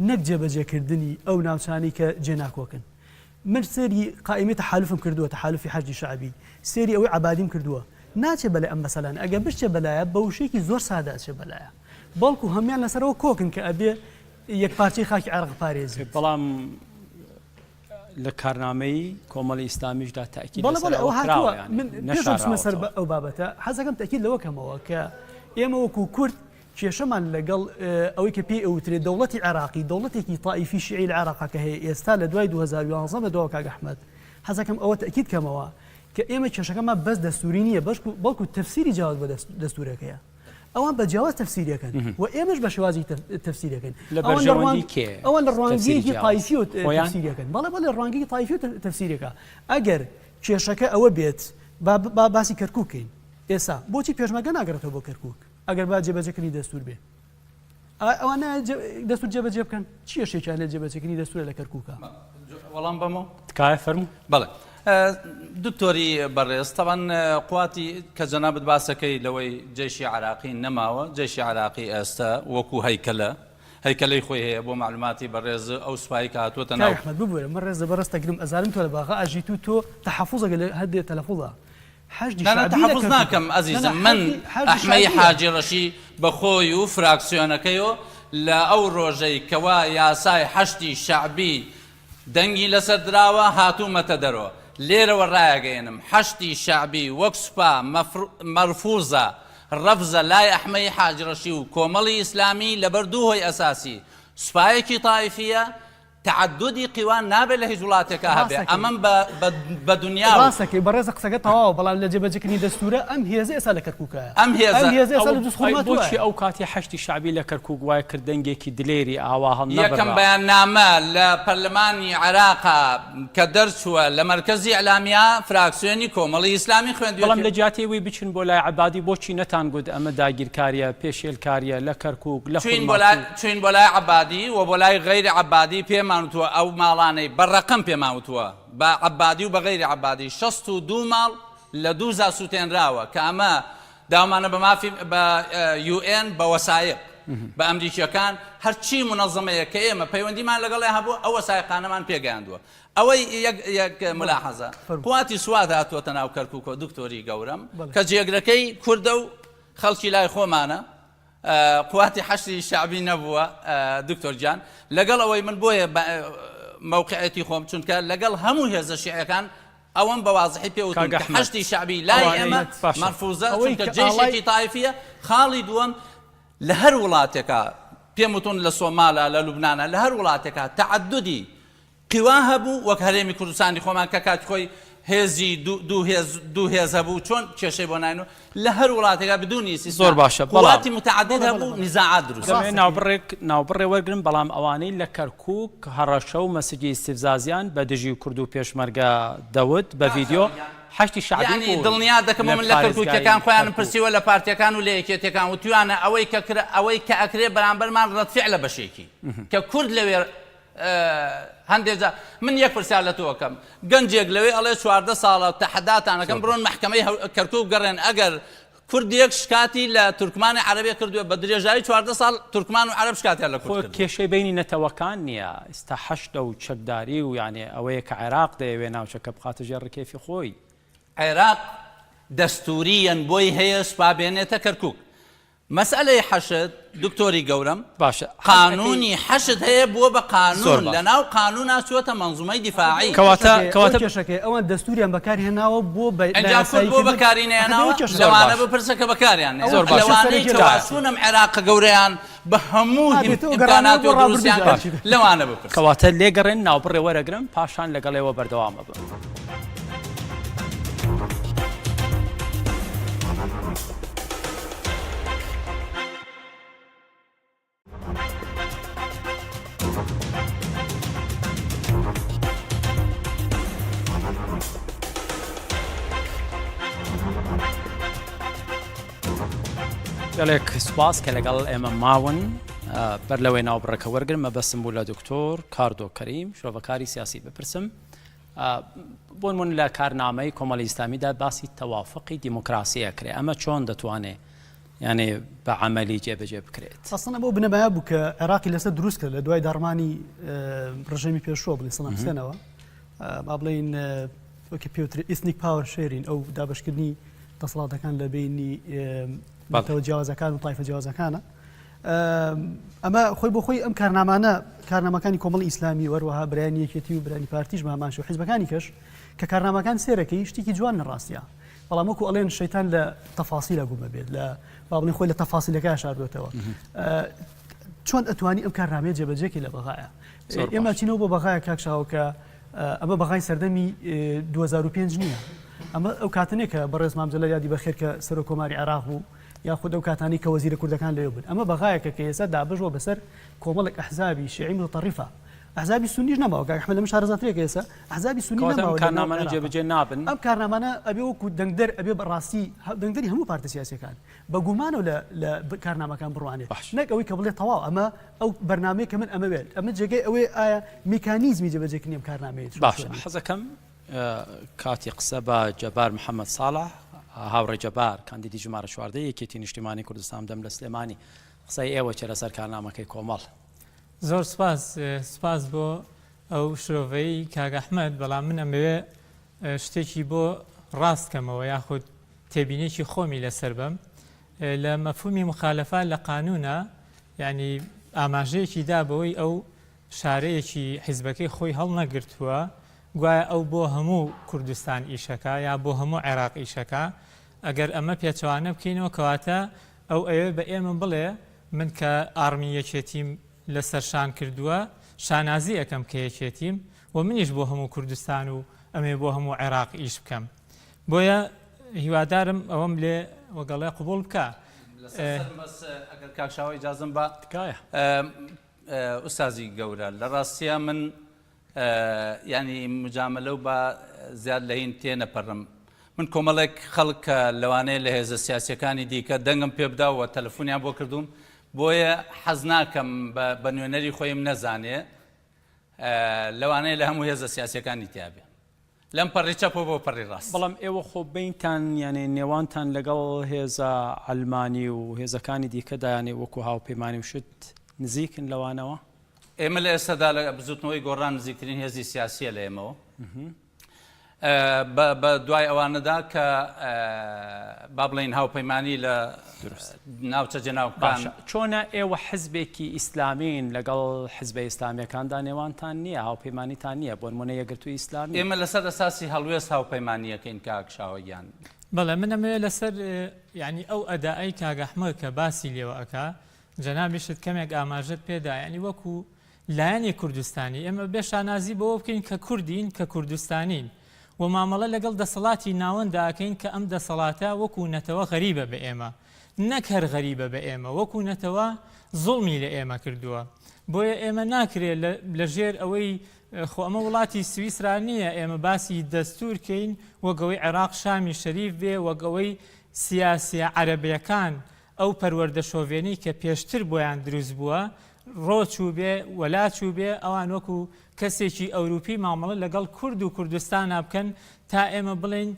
نەک جێبەجێکردنی ئەو ناوچانەی کە جێناکۆکن من سێری قائیمەی تەحالفم کردووە تەحالفی حەشدی شەعبی سێری ئەوەی عەبادیم کردووە ناچێ بەلای ئەم مەسەلانە ئەگەر بشچێ بەلایە بە وشەیەکی زۆر سادە ئەچێ بەلایە بەڵکو هەموان لەسەرەوە کۆکن کە ئەبێ یەکپارچەی خاکی عێراق بپارێزیت. بەڵام لە کارنامەی کۆمەڵی ئیسلامیشدا تەئکید بەڵێ لەسەر بەڵێ ئەوە ئەوە کراوە هاتووە یانی من پێش ئەوەی بچمە سەر نەشاراوەتەوە. ئەو بابەتە حەزەکەم تەئکید لەوە کەمەوە کە ئێمە وەکو کورد کێشەمان لەگەڵ ئەوەی کە پێی ئەوترێت دەوڵەتی عێراقی دەوڵەتێکی تائیفی شیعی لە عێراقا کە هەیە ئێستا لە دوای 2011 بە دواوە کاک ئەحمەد حەزەکەم ئەوە تەئکید کەمەوە کە ئێمە کێشەکەمان بەس دەستوری نییە بەڵکو تەفسیری جیاواز بە دەستورەکەیە ئەوان بە جیاواز تەفسیرەکەن و ئێمەش بە شێوازی تەفسیرەکەن لە بەرژەوەندی کێ ئەوان لە ڕوانگەیەکی تایفی و تەفسیرەکەن بەڵێ بەڵێ ڕوانگەی تایفی و تەفسیرەکە ئەگەر کێشەکە ئەوە بێت با باسی کەرکوک کەین ئێسا بۆچی پێشمەرگە ناگەڕێتەوە بۆ کەرکوک ئەگەر با جێبەجێکردنی دەستور بێ ئەوان دەستور جێبەجێ بکەن چی کێشەیەکیان لە جێبەجێکردنی دەستورە لە کەرکوکە؟ وەڵام بەمەوە؟ تکایە فەرموو. بەڵێ دکتۆری بەڕێز تەبعەن قواتی کە جەنابت باسەکەی لەوەی جەیشی عراقی نەماوە جەیشی عراقی ئێستا وەکو هەیکەلە هەیکەلەی خۆی هەیە بۆ معلوماتی بەڕێز ئەو سوپایی کە هاتووەتە ناو کاک ئەحمەد ببورە من ڕێز لە بەڕێزت ئەگرم ئەزانم تۆ لە باغا ئەژیت و تۆ تەحەفوزەکە لە هەندێ تەلەفوزە حەشدی نا نا شەعبی لە تەحەفوز کەرکوکە ناکەم نا نا ئەزیزم من حەشدی حەشدی ئەحمەی شەعبیە. حاجی ڕەشی بە خۆی و فراکسیۆنەکەی و لە ئەو ڕۆژەی کەوا یاسای حەشدی شەعبی دەنگی لەسەر دراوە هاتوومەتە دەرۆ لێرەوە ڕایەگەیەنم حەشدی شەعبی وەک سوپا مەرفوزە ڕەفزە لای ئەحمەی حاجی ڕەشی و کۆمەڵی ئیسلامی لەبەر دوو هۆی ئەساسی سوپایەکی تائیفیە تەعەدودی قیوان نابێت لە هیچ وڵاتێکا هەبێ ڕاستەکەی. ئەمەم بە بە بە دونیا وت. ڕاستەکەی بەڕێزە قسەکەت تەواوە بەڵام لە جێبەجێکردنی دەستورە ئەم هێزە ئێستا لە کەرکوکایە ئەم هێزە. ئەم هێزە ئێستا ئەو لە ئەی دوزخورماتوایە. بۆچی ئەو کاتی حەشدی شەعبی لە کەرکوک وای کرد دەنگێکی دلێری ئاوا یەکەم هەڵنەبڕا؟ بەیاننامە لە پەرلەمانی عێراقا کە دەرچووە لە مەرکەزی ئیعلامیە فراکسیۆنی کۆمەڵی ئیسلامی بەڵام خوێندویەتی. لە جیاتی ئەوەی بچن بۆ لای عەبادی بۆچی نەتان گوت ئەمە داگیرکاریە پێشێلکاریە لە کەرکوک لە چوین بۆ لای خورماتوو؟ چوین بۆ لای عەبادی و بۆ لای غەیری عەبادی پێمان وتووە ئەو ماڵانەی بە ڕەقەم پێمان وتووە بە عەبادی و بە غەیری عەبادی 62 ماڵ لە دووزا سووتێنراوە کە ئەمە داومانە بە مافی بە UN بە وەسایق بە ئەمریکیەکان هەرچی مونەزەمەیە کە ئێمە پەیوەندیمان لەگەڵیان هەبوو ئەو وەسایقانەمان پێگەیاندووە ئەوەی یەک یەک ملاحەزە قواتی سواد هاتووەتە ناو کەرکووکەوە دکتۆری گەورەم کە جێگرەکەی کوردە و خەڵکی لای خۆمانە قواتی حەشدی شەعبی نەبووە دکتۆر گیان لەگەڵ ئەوەی من بۆیە. مەوقعێتی خۆم چونکە لەگەڵ هەموو هێزە شیعەکان ئەوەم بە وازحی پێ وتون کاک کە ئەحمەد حەشدی شەعبی لای ئەوانەی ئێمە باشە مەرفوزە ئەوەی چونکە کە ئاڵای جەیشێکی تایفیە خاڵی دووەم لە هەر وڵاتێکا پێم وتون لە سۆمالا لە لوبنانا لە هەر وڵاتێکا تەعەدودی قوا هەبوو وەک هەرێمی کوردستانی خۆمان کە کاتی خۆی هێزی دوو هێز دوو هێز هەبوو چۆن کێشەی بۆ ناینەوە لە هەر وڵاتێکا بدونی زۆر ئیستیسنا باشە بەڵام قوات متعدد بەڵێ بەڵێ هەبوو بەڵێ نزاعات دروست دەمەوێت ڕاستەکەی ناوبڕێک ناوبڕێ وەرگرم بەڵام ئەوانەی لە کەرکوک هەڕەشە و مەسجی ئیستفزازیان بە دژی کورد و پێشمەرگە دەوت بە ڤیدیۆ حەشدی شەعبی یەعنی بوون دڵنیا دەکەم لە من لە کەرکوکیەکان پارێزگای خۆیانم کەرکوک. پرسیوە لە پارتیەکان و لە یەکێتیەکان وتویانە ئەوەی کە کرا ئەوەی کە ئەکرێ بەرامبەرمان ڕەدفعلە بەشێکی کە کورد لەوێ هەندێ جار من یەک پرسیار لە تۆ ئەکەم گەنجێک لەوێ ئەڵێ 14 ساڵە تەحەداتان ئەکەم بڕۆن مەحکەمەی کەرکوک گەڕێن ئەگەر کوردێک شکاتی لە تورکمانی عەرەبێ کردووە بە درێژایی 14 ساڵ تورکمان و عەرەب شکاتیان لە خۆ کورد کردووە. کێشەی بەینی نەتەوەکان نییە ئیستا حەشدە و چەکداری و یانێ ئەوەیە کە عێراق دەیەوێ ناوچەکە بخاتە ژێر ڕکێفی خۆی. عێراق دەستوریەن بۆی هەیە سوپا بێنێتە کەرکوک مەسئەلەی حەشد دکتۆری گەورەم باشە حەز ئەکەی قانونی حەشد هەیە بووە بە زۆر قانون باش. لەناو قانونا چووەتە مەنزومەی دیفاعی. کەواتە کێشەکەی ئەوە کەواتە کێشەکەی ئەوان دەستوریان بەکار هێناوە بۆ بە ئینجا کورد نایاسایی بۆ کردن بەکاری ئەخە نەهێناوە ئەوە کێشەکە زۆر لەوانە باش. بپرسە کە بەکاریان ئەوە زۆر نەهێنا باشە کێشە لەوانەی سەرەکیە کە لە وا ڕاستیا. چوونم عێراقە گەورەیان بە هەموو ئا هیم بێتەوە گەڕانەوە بۆ ئیمکاناتەوە ڕابردوو دروستیان کرد جارێکی تر. لەوانە بپرسە. کەواتە لێگەڕێن ناوبڕێ وەرەگرم پاشان لەگەڵ ئێوە بەردەوام ئەبم. گەلێک سوپاس کە لەگەڵ ئێمە ماون بەر لەوەی ناوبڕەکە وەرگرم مەبەستم بوو لە دکتۆر کاردۆ کەریم شرۆڤەکاری سیاسی بپرسم بۆ نمونە لە کارنامەی کۆمەڵی ئیسلامیدا باسی تەوافقی دیموکراسی ئەکرێ ئەمە چۆن دەتوانێ یانێ بە عەمەلی جێبەجێ بکرێت؟ ئەسڵەن ئەمە ئەو بنەمایە بوو کە عێراقی لەسەر دروست کرد لە دوای داڕمانی ڕژێمی پێشووە بڵێن سەدام حسێنەوە با بڵێین وەکە پێوترێ ethnic power sharing ئەو دابەشکردنی دەسەڵاتەکان لە بینی نەتەوە جیاوازەکان و تایفە جیاوازەکانە ئەمە خۆی بۆ خۆی ئەم کارنامانە کارنامەکانی کۆمەڵی ئیسلامی وەروەها برایانی یەکێتی و برانی پارتیش بە هەمان شێوە حیزبەکانی کەش کە کارنامەکان سێرەکەی شتێکی جوان لە ڕاستە بەڵام وەکو ئەڵێن شەیتان لە تەفاسیلە گومە بێت لە با بڵێن خۆی لە تەفاسیلەکە شاردۆتەوە چۆن ئەتوانی ئەم کارنامەیە جێبەجێکی لە بەغایە ئێمە چینەوە بۆ بەغایە کاک شاوکە ئەمە بەغای سەردەمی 2005 نییە ئەمە ئەو کاتنێک کە بەڕێز مام جەلال یادی بەخێر کە سەرۆک کۆماری عێراق بوو یاخود ئەو کاتانەی کە وەزیرە کوردەکان لەوێ بوون. ئەمە بەغایەکە کە ئێستا دابەش بووە بەسەر کۆمەڵێک ئەحزابی شیعی متطرفە. ئەحزابی سوننیش نەماوە کاک ئەحمەد لەمن شارەزاترە کە ئێستا ئەحزابی سوننی کەواتە ئەم نەماوە لەناو کارنامانە عێراقا. جێبەجێ نابن؟ ئەم کارنامانە ئەبێ وەکوو دەنگدەر ئەبێ بە ڕاستی دەنگدەری هەموو پارتە سیاسییەکان بە گومانەوە لە لە کارنامەکان بڕوانێت باش. نەک ئەوەی کە بڵێ تەواو ئەمە ئەو بەرنامەیە کە من ئەمەوێت. ئەمە جێگەی ئەوەیە ئایا میکانیزمی جێبەجێکردنی ئەم کارنامەیە چۆن باشە چۆنە؟ حەزەکەم کاتی قسە بە جەبار محەمەد ساڵح، هاوڕێ جەبار، کاندیدی ژمارە 14 یەکێتی نیشتیمانی کوردستان بدەم لە سلێمانی. قسەی ئێوە چیە لەسەر کارنامەکەی کۆمەڵ؟ زۆر سوپاس، سوپاس بۆ ئەو شرۆڤەی کاک ئەحمەد، بەڵام من ئەمەوێ شتێکی بۆ ڕاست کەمەوە یاخود تێبینێکی خۆمی لەسەر بەم. لە مەفهومی مخالەفە لە قانونا یانی ئاماژەیەکی دا بەوەی ئەو شارەیەکی حیزبەکەی خۆی هەڵنەگرتووە، گوایە ئەو بۆ هەموو کوردستان ئیشەکا یا بۆ هەموو عێراق ئیشەکا، ئەگەر ئەمە پێچەوانە بکەینەوە کەواتە ئەو ئەیەوێ بە ئێمە بڵێ من کە ئاڕمی یەکێتیم لە سەر شان کردووە شانازی ئەکەم کە یەکێتیم و منیش بۆ هەموو کوردستان و ئەمەوێ بۆ هەموو عێراق ئیش بکەم. بۆیە هیوادارم ئەوەم لێ وەگەڵێ قبوڵ بکا. لەسەر سەرم بەس ئەگەر کاک شاوە ئیجازەم با. تکایە. ئوستازی گەورە لە ڕاستیا من یانی مجاملە و با زیاد لە هین تێنەپەرم من کۆمەڵێک خەڵک کە لەوانەیە لە هێزە سیاسیەکانی دیکە دەنگم پێ بدا و تەلەفۆنیان بۆ کردوم بۆیە حەز ناکەم بە نوێنەری خۆیم نەزانێ لەوانەیە لە هەموو هێزە سیاسیەکانی تیابێ لەم پەڕی چەپەوە بۆ پەڕی ڕاست. بەڵام ئێوە خۆ بەینتان یانێ نێوانتان لەگەڵ هێزە عەلمانی و هێزەکانی دیکەدا یانێ وەکو هاوپەیمانی و شت نزیکن لەوانەوە؟ ئێمە لە ئێستادا لە بزوتنەوەی گۆڕان نزیکترین هێزی سیاسیە لە ئێمەوە بە دوای ئەوانەدا کە با بڵێین هاوپەیمانی لە ناوچە جێناوکەکان. باشە چۆنە ئێوە حزبێکی ئیسلامین لەگەڵ حزبە ئیسلامیەکاندا نێوانتان نییە هاوپەیمانیتان نییە بۆنمونە یەکگرتووی ئیسلامی؟ ئێمە لەسەر ئەساسی هەڵوێست هاوپەیمانیەکەین کاک شاوە گیان. بەڵێ من ئەمەوێ لەسەر یانی ئەو ئەدائەی کاک ئەحمەد کە باسی لێوە ئەکا جەنابیشت کەمێک ئاماژەت پێدا یانی وەکو لایەنی کوردستانی ئێمە بێ شانازی بەوە بکەین کە کوردین کە کوردستانین و مامەڵە لەگەڵ دەسەڵاتی ناوەندا ئەکەین کە ئەم دەسەڵاتە وەکو نەتەوە غەریبە بە ئێمە نەک هەر غەریبە بە ئێمە وەکو نەتەوە زوڵمی لە ئێمە کردووە بۆیە ئێمە ناکرێ لە ژێر ئەوەی خۆ ئەمە وڵاتی سویسرا نییە ئێمە باسی دەستور کەین وەک ئەوەی عێراق شامی شەریف بێ وەک ئەوەی سیاسیە عەرەبیەکان ئەو پەروەردە شۆڤێنەی کە پێشتر بۆیان دروست بووە ڕۆ چووبێ وەلا چووبێ ئەوان وەکو کەسێکی ئەوروپی مامەڵە لەگەڵ کورد و کوردستانا بکەن تا ئێمە بڵێین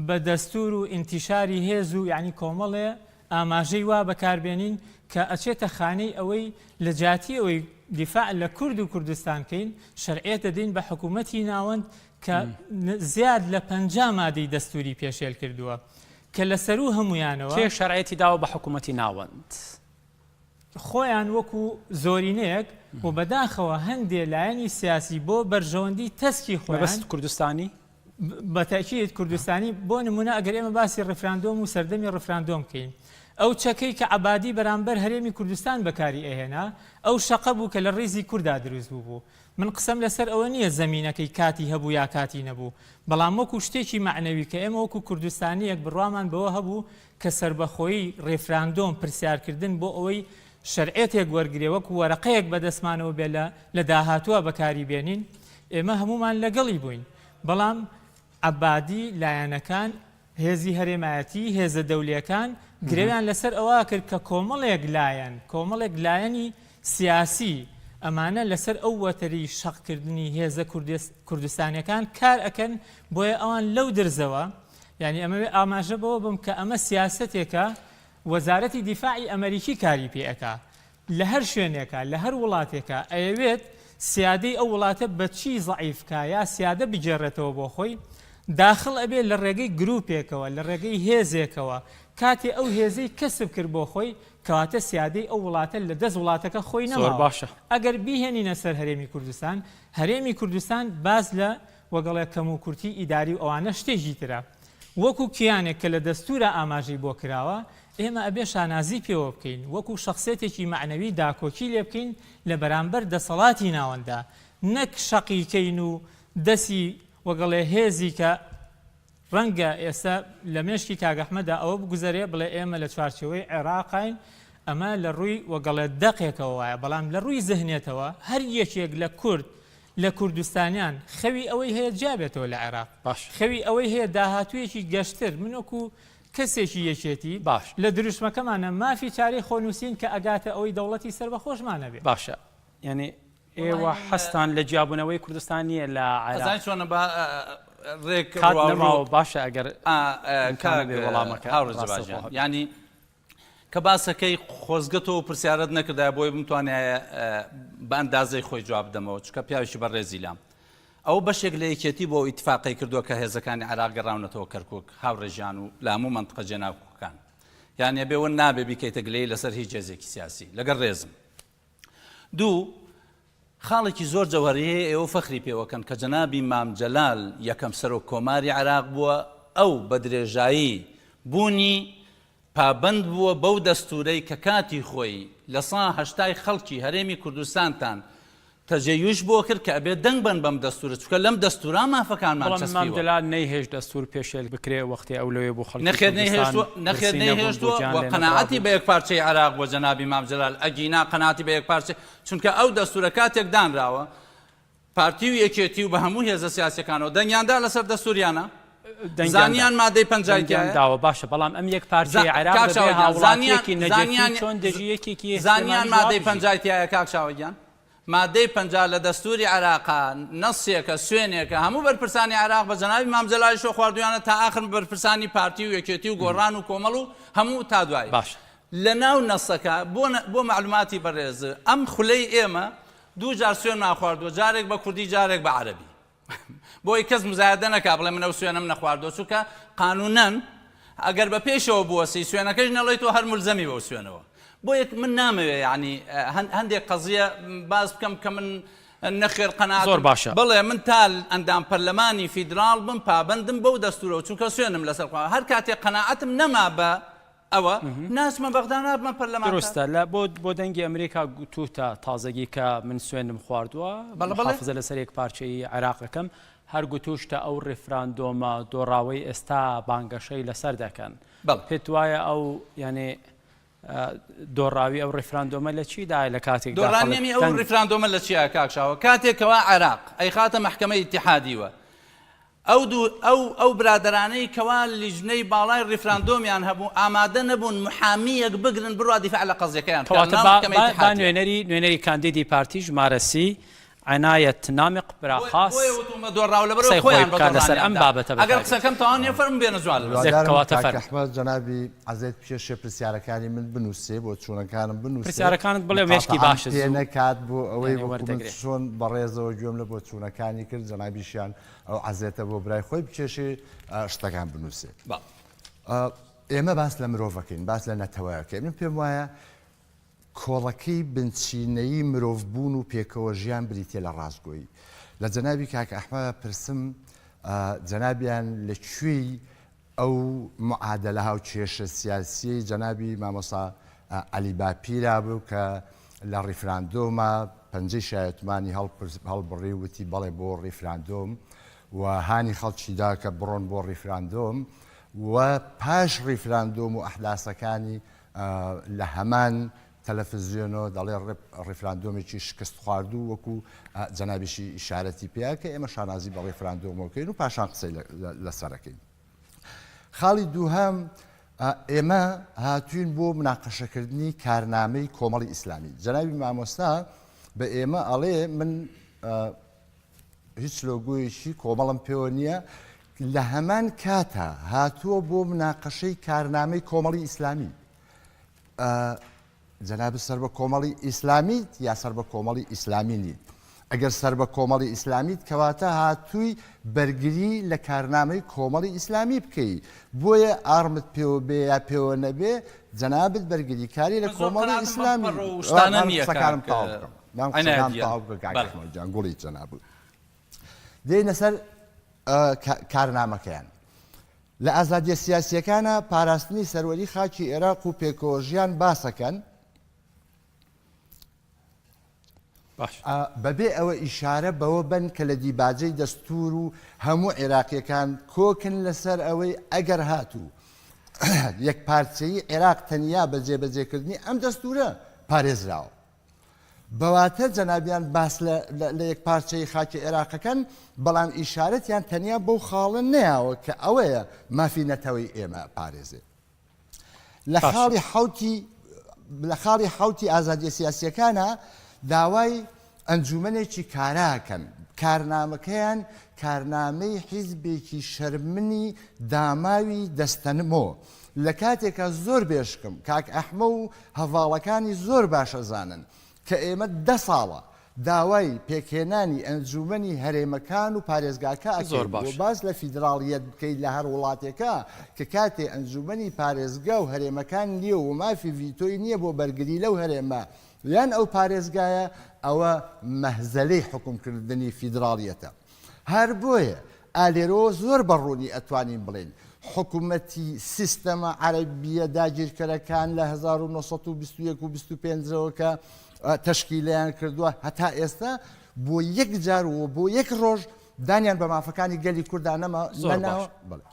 بە دەستور و ئینتیشاری هێز و یانی کۆمەڵێ ئاماژەی وا بەکار بێنین کە ئەچێتە خانەی ئەوەی لە جیاتی ئەوەی دیفاع لە کورد و کوردستان کەین شەرعیەت دەدەین بە حکوومەتی ناوەند کە زیاد لە 50 مادەی دەستوری پێشێل کردووە کە لە سەروو هەموویانەوە. کێ شەرعیەتی داوە بە حکوومەتی ناوەند؟ خۆیان وەکو زۆرینەیەک و بەداخەوە هەندێ لایەنی سیاسی بۆ بەرژەوەندی تەسکی خۆیان. مەبەستت کوردستانی؟ بە تەئکید کوردستانی، بۆ نموونە ئەگەر ئێمە باسی ڕیفراندۆم و سەردەمی ڕیفراندۆم بکەین، ئەو چەکەی کە عەبادی بەرامبەر هەرێمی کوردستان بەکاری ئەهێنا، ئەو شەقە بوو کە لە ڕیزی کوردا دروست بووبوو. من قسەم لەسەر ئەوە نییە زەمینەکەی کاتی هەبوو یا کاتی نەبوو، بەڵام وەکو شتێکی مەعنەوی کە ئێمە وەکو کوردستانییەک بڕوامان بەوە هەبوو کە سەربەخۆیی، ڕیفراندۆم، پرسیارکردن بۆ ئەوەی شەرعیەتێک وەرگرێ وەکو وەرەقەیەک بەدەستمانەوە بێ لە لە داهاتووە بەکاری بێنین، ئێمە هەموومان لەگەڵی بووین، بەڵام عەبادی، لایەنەکان، هێزی هەرێمایەتی، هێزە دەولییەکان گرەویان لەسەر ئەوە کرد کە کۆمەڵێک لایەن، کۆمەڵێک لایەنی سیاسی، ئەمانە لەسەر ئەو وەتەری شەقکردنی هێزە کوردستانیەکان کار ئەکەن، بۆیە ئەوان لەو درزەوە، یانی ئەمەوێ ئاماژە بەوە بم کە ئەمە سیاسەتێکە وەزارەتی دیفاعی ئەمەریکی کاری پێ ئەکا، لە هەر شوێنێکا، لە هەر وڵاتێکا ئەیەوێت سیادەی ئەو وڵاتە بە چی زەعیف کا یا سیادە بگێڕێتەوە بۆ خۆی، داخڵ ئەبێ لە ڕێگەی گروپێکەوە، لە ڕێگەی هێزێکەوە، کاتێ ئەو هێزەی کەسب کرد بۆ خۆی، کەواتە سیادەی ئەو وڵاتە لە دەست وڵاتەکە خۆی زۆر نەماوە. باشە. ئەگەر بیهێنینە سەر هەرێمی کوردستان، هەرێمی کوردستان باس لە وەگەڵێ کەموکورتی ئیداری و ئەوانە شتێکی ترە. وەکو کیانێک کە لە دەستوورا ئاماژەی بۆ کراوە، ئێمە ئەبێ شانازی پێوە بکەین، وەکو شەخسێتێکی مەعنەوی داکۆکی لێ بکەین لە بەرامبەر دەسەڵاتی ناوەندا، نەک شەقی کەین و دەسی وەگەڵێ هێزی کە ڕەنگە ئێستا لە مێشکی کاک ئەحمەدا ئەوە بگوزەرێ بڵێ ئێمە لە چوارچێوەی عێراقاین، ئەمە لە ڕووی وەگەڵێ دەقێکەوە وایە، بەڵام لە ڕووی زهنێتەوە هەر یەکێک لە کورد لە کوردستانیان خەوی ئەوەی هەیە جیا بێتەوە لە عێراق، باش. خەوی ئەوەی هەیە داهاتوویەکی گەشتر، من وەکو کەسێکی یەکێتی باش. لە دروشمەکەمانە مافی چارەی خۆنووسین کە ئەگاتە ئەوەی دەوڵەتی سەربەخۆشمان هەبێ. باشە یانی ئێوە حەزتان لە جیابوونەوەی کوردستان نییە لە عێراق؟ ئەزانی چۆنە با ڕێک کات نەماوە باشە ئەگەر کاک وەڵامەکە هاوڕێ جەبار گیان یانی کە باسەکەی خۆزگە تۆ پرسیارت نەکردایە بۆی بمتوانایە بە ئەندازەی خۆی جواب بدەمەوە چونکە پیاوێکی بەڕێزی لام ئەو بەشێک لە یەکێتی بۆ ئیتفاقی کردووە کە هێزەکانی عێراق گەڕاونەتەوە کەرکک هاوڕێژیان و لە هەموو مەنتقە جێناکۆکەکان یان ئەبێ ون نابێ بیکەیتە گلەیی لەسەر هیچ هێزێکی سیاسی لەگەڵ ڕێزم دوو خاڵێکی زۆر جەوهەری هەیە ئێوە فەخری پێوەکەن کە جەنابی مام جەلال یەکەم سەرۆک کۆماری عێراق بووە ئەو بە درێژایی بوونی پابەند بووە بەو دەستوورەی کە کاتی خۆی لە سا هەشتای خەڵکی هەرێمی کوردستانتان تەجەیوش بۆ کرد کە ئەبێ دەنگ بەن بەم دەستوورە چونکە لەم دەستوورا مافەکانمان بەڵام مام چەسپیوە. جەلال نەیهێشت دەستوور پێشێل بکرێ وەختێ ئەو لەوێ بوو خەڵکی نەخێر کوردستان نەیهێشتووە نەخێر برسی نەبوون نەیهێشتووە بودجەیان و لێ قەناعەتی نەبڕابوو. بە یەکپارچەی عێراق بووە جەنابی مام جەلال ئەگینا قەناعەتی بە یەکپارچەی چونکە ئەو دەستوورە کاتێک دانراوە پارتی و یەکێتی و بە هەموو هێزە سیاسیەکانەوە دەنگیان دا لەسەر دەستور یانە؟ دەنگیان دا. زانیان مادەی پەنجای دەنگیان تیایە؟ داوە باشە بەڵام ئەم یەک پارچەی عێراق کاک بەبێ شاوە گیان زانیان هاوڵاتیەکی نەجەفی زانیان چۆن دژی یەکێکی زانیان سلێمانیش مادەی وا بژی؟ پەنجای تیایە کاک شاوە گیان؟ مادەی 50 لە دەستوری عێراقا نەسێکە سوێنێکە هەموو بەرپرسانی عێراق بە جەنابی مام جەلالیشەوە خواردویانە تا ئاخر بەرپرسانی پارتی و یەکێتی و گۆڕان و کۆمەڵ و هەموو تا دوایی باشە. لە ناو نەسەکە بۆ بۆ مەعلوماتی بەڕێز ئەم خولەی ئێمە دوو جار سوێنمان خواردووە جارێک بە کوردی جارێک بە عەرەبی بۆی کەس مزایدە نەکا بڵێ من ئەو سوێنەم نەخواردووە چونکە قانونەن. ئەگەر بە پێشەوە بوەسی سوێنەکەش نەڵێی تۆ هەر مولزەمی بەو سوێنەوە. بۆیە من نامەوێ یانی هەندێک قەزیە باس بکەم کە من نەخێر قەناعەتم زۆر باشە. بەڵێ من تا ئەندام پەرلەمانی فیدراڵ بم پابەندم بەو دەستورەوە چونکە سوێنم لەسەر خوا هەر کاتێ قەناعەتم نەما بە ئەوە ناچمە بەغدا نابمە پەرلەمانتار. دروستە لە بۆ بۆ دەنگی ئەمریکا گوتوتە تازەگی کە من سوێندم خواردووە بەڵێ بەڵێ. محافزە لەسەر یەکپارچەیی عێراق ئەکەم هەر گوتوشتە ئەو ڕیفراندۆمە دۆڕاوەی ئێستا بانگەشەی لەسەر دەکەن بەڵێ. پێت وایە ئەو یانێ دۆڕاوی ئەو ڕیفراندۆمە لە چیدایە لە کاتێکدا خەڵک دۆڕانیەمی ئەو دەنگ ڕیفراندۆمە لە چیایە کاک شاهۆ کاتێک کەوا عێراق ئەیخاتە مەحکەمەی ئیتیحادیوە ئەو دوو ئەو ئەو برادەرانەی کەوا لیژنەی باڵای ڕیفراندۆمیان هەبوو ئامادە نەبوون محامیەک بگرن بڕوا دیفاع لە قەزیەکەیان بکەن کەواتە لەناو با مەحکەمەی با با ئیتیحادیە. نوێنەری نوێنەری کاندیدی پارتی ژمارە سی عەنایەت نامیق براخاس بۆیە وتومە دۆڕاو لەبەرئەوەی قسەی خۆی خۆیان بە بکات لەسەر دۆڕانیان ئەم دا. بابەتە بە ئەگەر تایبەتی. قسەکەم تەواو نیە فەرموو بێنە جوان لە زێک هیوادارم کەواتە کاک فەرموو. ئەحمەد جەنابی عەزێت بکێشێ پرسیارەکانی من بنووسێ بۆچوونەکانم بنووسێ پرسیارەکانت بڵێ مێشکی مقاتەعەم باشە پێ زوو نەکات بۆ ئەوەی یانێ وەکو من وەردەگرێ. چۆن بەڕێزەوە گوێم لە بۆچوونەکانی کرد جەنابیشیان ئەو عەزێتە بۆ برای خۆی بکێشێ شتەکان بنووسێ. بەڵێ. ئێمە باس لە مرۆڤەکەین باس لە نەتەوەکەین من پێم وایە کۆڵەکەی بنچینەیی مرۆڤبوون و پێکەوە ژیان بریتیە لە ڕاستگۆیی. لە جەنابی کاک ئەحمە پرسم جەنابیان لە کوێی ئەو معادەلە هاوکێشە سیاسیەی جەنابی مامۆستا عەلی باپیرا بوو کە لە ڕیفراندۆما پەنجەی شایەتمانی هەڵبڕی وتی بەڵێ بۆ ڕیفراندۆم و هانی خەڵکی دا کە بڕۆن بۆ ڕیفراندۆم و پاش ڕیفراندۆم و ئەحداسەکانی لە هەمان تەلەفزیۆنەوە دەڵێ ڕیفراندۆمێکی شکست خواردوو وەکو جەنابیشی ئیشارەتی پێیا کە ئێمە شانازی بە ڕیفراندۆمەوە کەین و پاشان قسەی لەسەرەکەین. خاڵی دووهەم ئێمە هاتوین بۆ مناقەشەکردنی کارنامەی کۆمەڵی ئیسلامی جەنابی مامۆستا بە ئێمە ئەڵێ من هیچ لۆگۆیەکی کۆمەڵم پێوە نییە لە هەمان کاتا هاتووە بۆ مناقەشەی کارنامەی کۆمەڵی ئیسلامی جەنابت سەر بە کۆمەڵی ئیسلامیت یا سەر بە کۆمەڵی ئیسلامی نیت ئەگەر سەر بە کۆمەڵی ئیسلامیت کەواتە هاتووی بەرگری لە کارنامەی کۆمەڵی ئیسلامی بکەی بۆیە ئارمت پێوە بێ یا پێوە نەبێ جەنابت بەرگریکاری لە من زۆر کۆمەڵی قەناعەتم بەم ئیسلامی پەڕۆ و شتانە من نییە قسەکانم کاک تەواو بکەم من عینایەت قسەکانم گیان تەواو بکە کاک بەڵێ. ئەحمەد گیان گوڵی جەنابت دێینە سەر کارنامەکەیان لە ئازادیە سیاسیەکانا پاراستنی سەروەری خاکی ئێراق و پێکەوەژیان باسەکەن، بەبێ ئەوە ئیشارە بەوە بەن کە لە دیباجەی دەستور و هەموو عێراقیەکان کۆکن لەسەر ئەوەی ئەگەر هاتوو یەکپارچەیی عێراق تەنیا بە جێبەجێکردنی ئەم دەستورە پارێزراوە. بەواتە جەنابیان باس لە یەکپارچەیی خاکی عێراقەکەن، بەڵام ئیشارەتیان تەنیا بەو خاڵە نەیاوە کە ئەوەیە مافی نەتەوەی ئێمە ئەپارێزێ. لە خاڵی حەوتی لە خاڵی حەوتی ئازادیە سیاسیەکانا داوای ئەنجومەنێکی کاراکەن، کارنامەکەیان کارنامەی حیزبێکی شەرمنی داماوی دەستەنمۆ، لە کاتێکا زۆر بێشکم کاک ئەحمە و هەڤاڵەکانی زۆر باش ئەزانن کە ئێمە دە ساڵە داوای پێکهێنانی ئەنجومەنی هەرێمەکان و پارێزگاکە زۆر ئەکەین باش. و باس لە فیدراڵیەت بکەیت لە هەر وڵاتێکا کە کاتێ ئەنجومەنی پارێزگا و هەرێمەکان نیە و مافی ڤیتۆی نیە بۆ بەرگری لەو هەرێمە یان ئەو پارێزگایە ئەوە مەهزەلەی حوکمکردنی فیدراڵیەتە. هەر بۆیە ئا لێرەوە زۆر بە ڕوونی ئەتوانین بڵێین حکومەتی سیستەمە عەرەبییە داگیرکەرەکان لە 1921 و 25 ەوە کە تەشکیلیان کردووە هەتا ئێستا بۆ یەک جار و بۆ یەک ڕۆژ دانیان بە مافەکانی گەلی کورددا نەما زۆر باش. نەناوە. بەڵێ.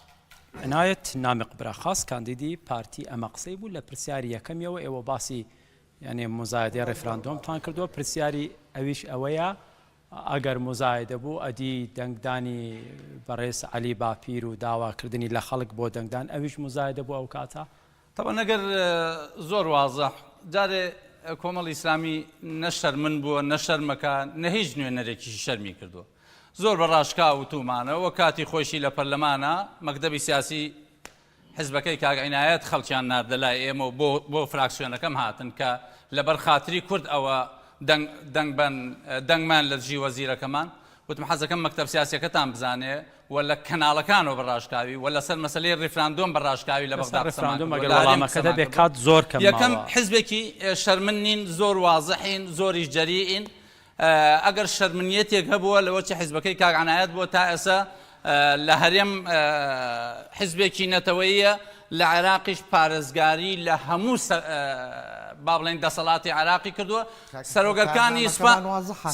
عنایەت نامیق براخاس کاندیدی پارتی ئەمە قسەی بوو لە پرسیاری یەکەمیەوە ئێوە باسی یانی موزایەدەی ڕیفراندۆمتان کردووە پرسیاری ئەویش ئەوەیە ئەگەر موزایەدە بوو ئەدی دەنگدانی بەڕێز عەلی باپیر و داواکردنی لە خەڵک بۆ دەنگدان ئەویش موزایەدە بوو ئەو کاتە؟ تەبعەن ئەگەر زۆر وازح جارێ کۆمەڵی ئیسلامی نە شەرمن بووە نە شەرمەکە نە هیچ نوێنەرێکیشی شەرمی کردووە زۆر بە ڕاشکاو وتومانە وە کاتی خۆیشی لە پەرلەمانە مەکتەبی سیاسی حزبەکەی کاک عینایەت خەڵکیان ناردە لای ئێمە و بۆ بۆ فراکسیۆنەکەم هاتن کە لەبەر خاتری کورد ئەوە دەنگ دەنگ بەن دەنگمان لە دژی وەزیرەکەمان. وتم حەزەکەم مەکتەب سیاسیەکەتان بزانێ و لە کەناڵەکانەوە بە ڕاشکاوی و لەسەر مەسەلەی ڕیفراندۆم بە ڕاشکاوی لە لەسەر بەغدا قسەمان ڕیفراندۆم کردووە ئەگەر لە هەرێم وەڵامەکەت قسەمان هەبێ کردووە کات زۆر کەم یەکەم ماوە. حزبێکی شەرمن نین زۆر وازحین زۆریش جەریئین ئەگەر شەرمنیەتێک هەبووە لەوە چی حزبەکەی کاک عەنایەت بووە تا ئێستا لە هەرێم حزبێکی نەتەوەییە لە عێراقیش پارێزگاری لە هەموو با بڵێین دەسەڵاتی عێراقی کردووە سەرۆگەرکانی سوپا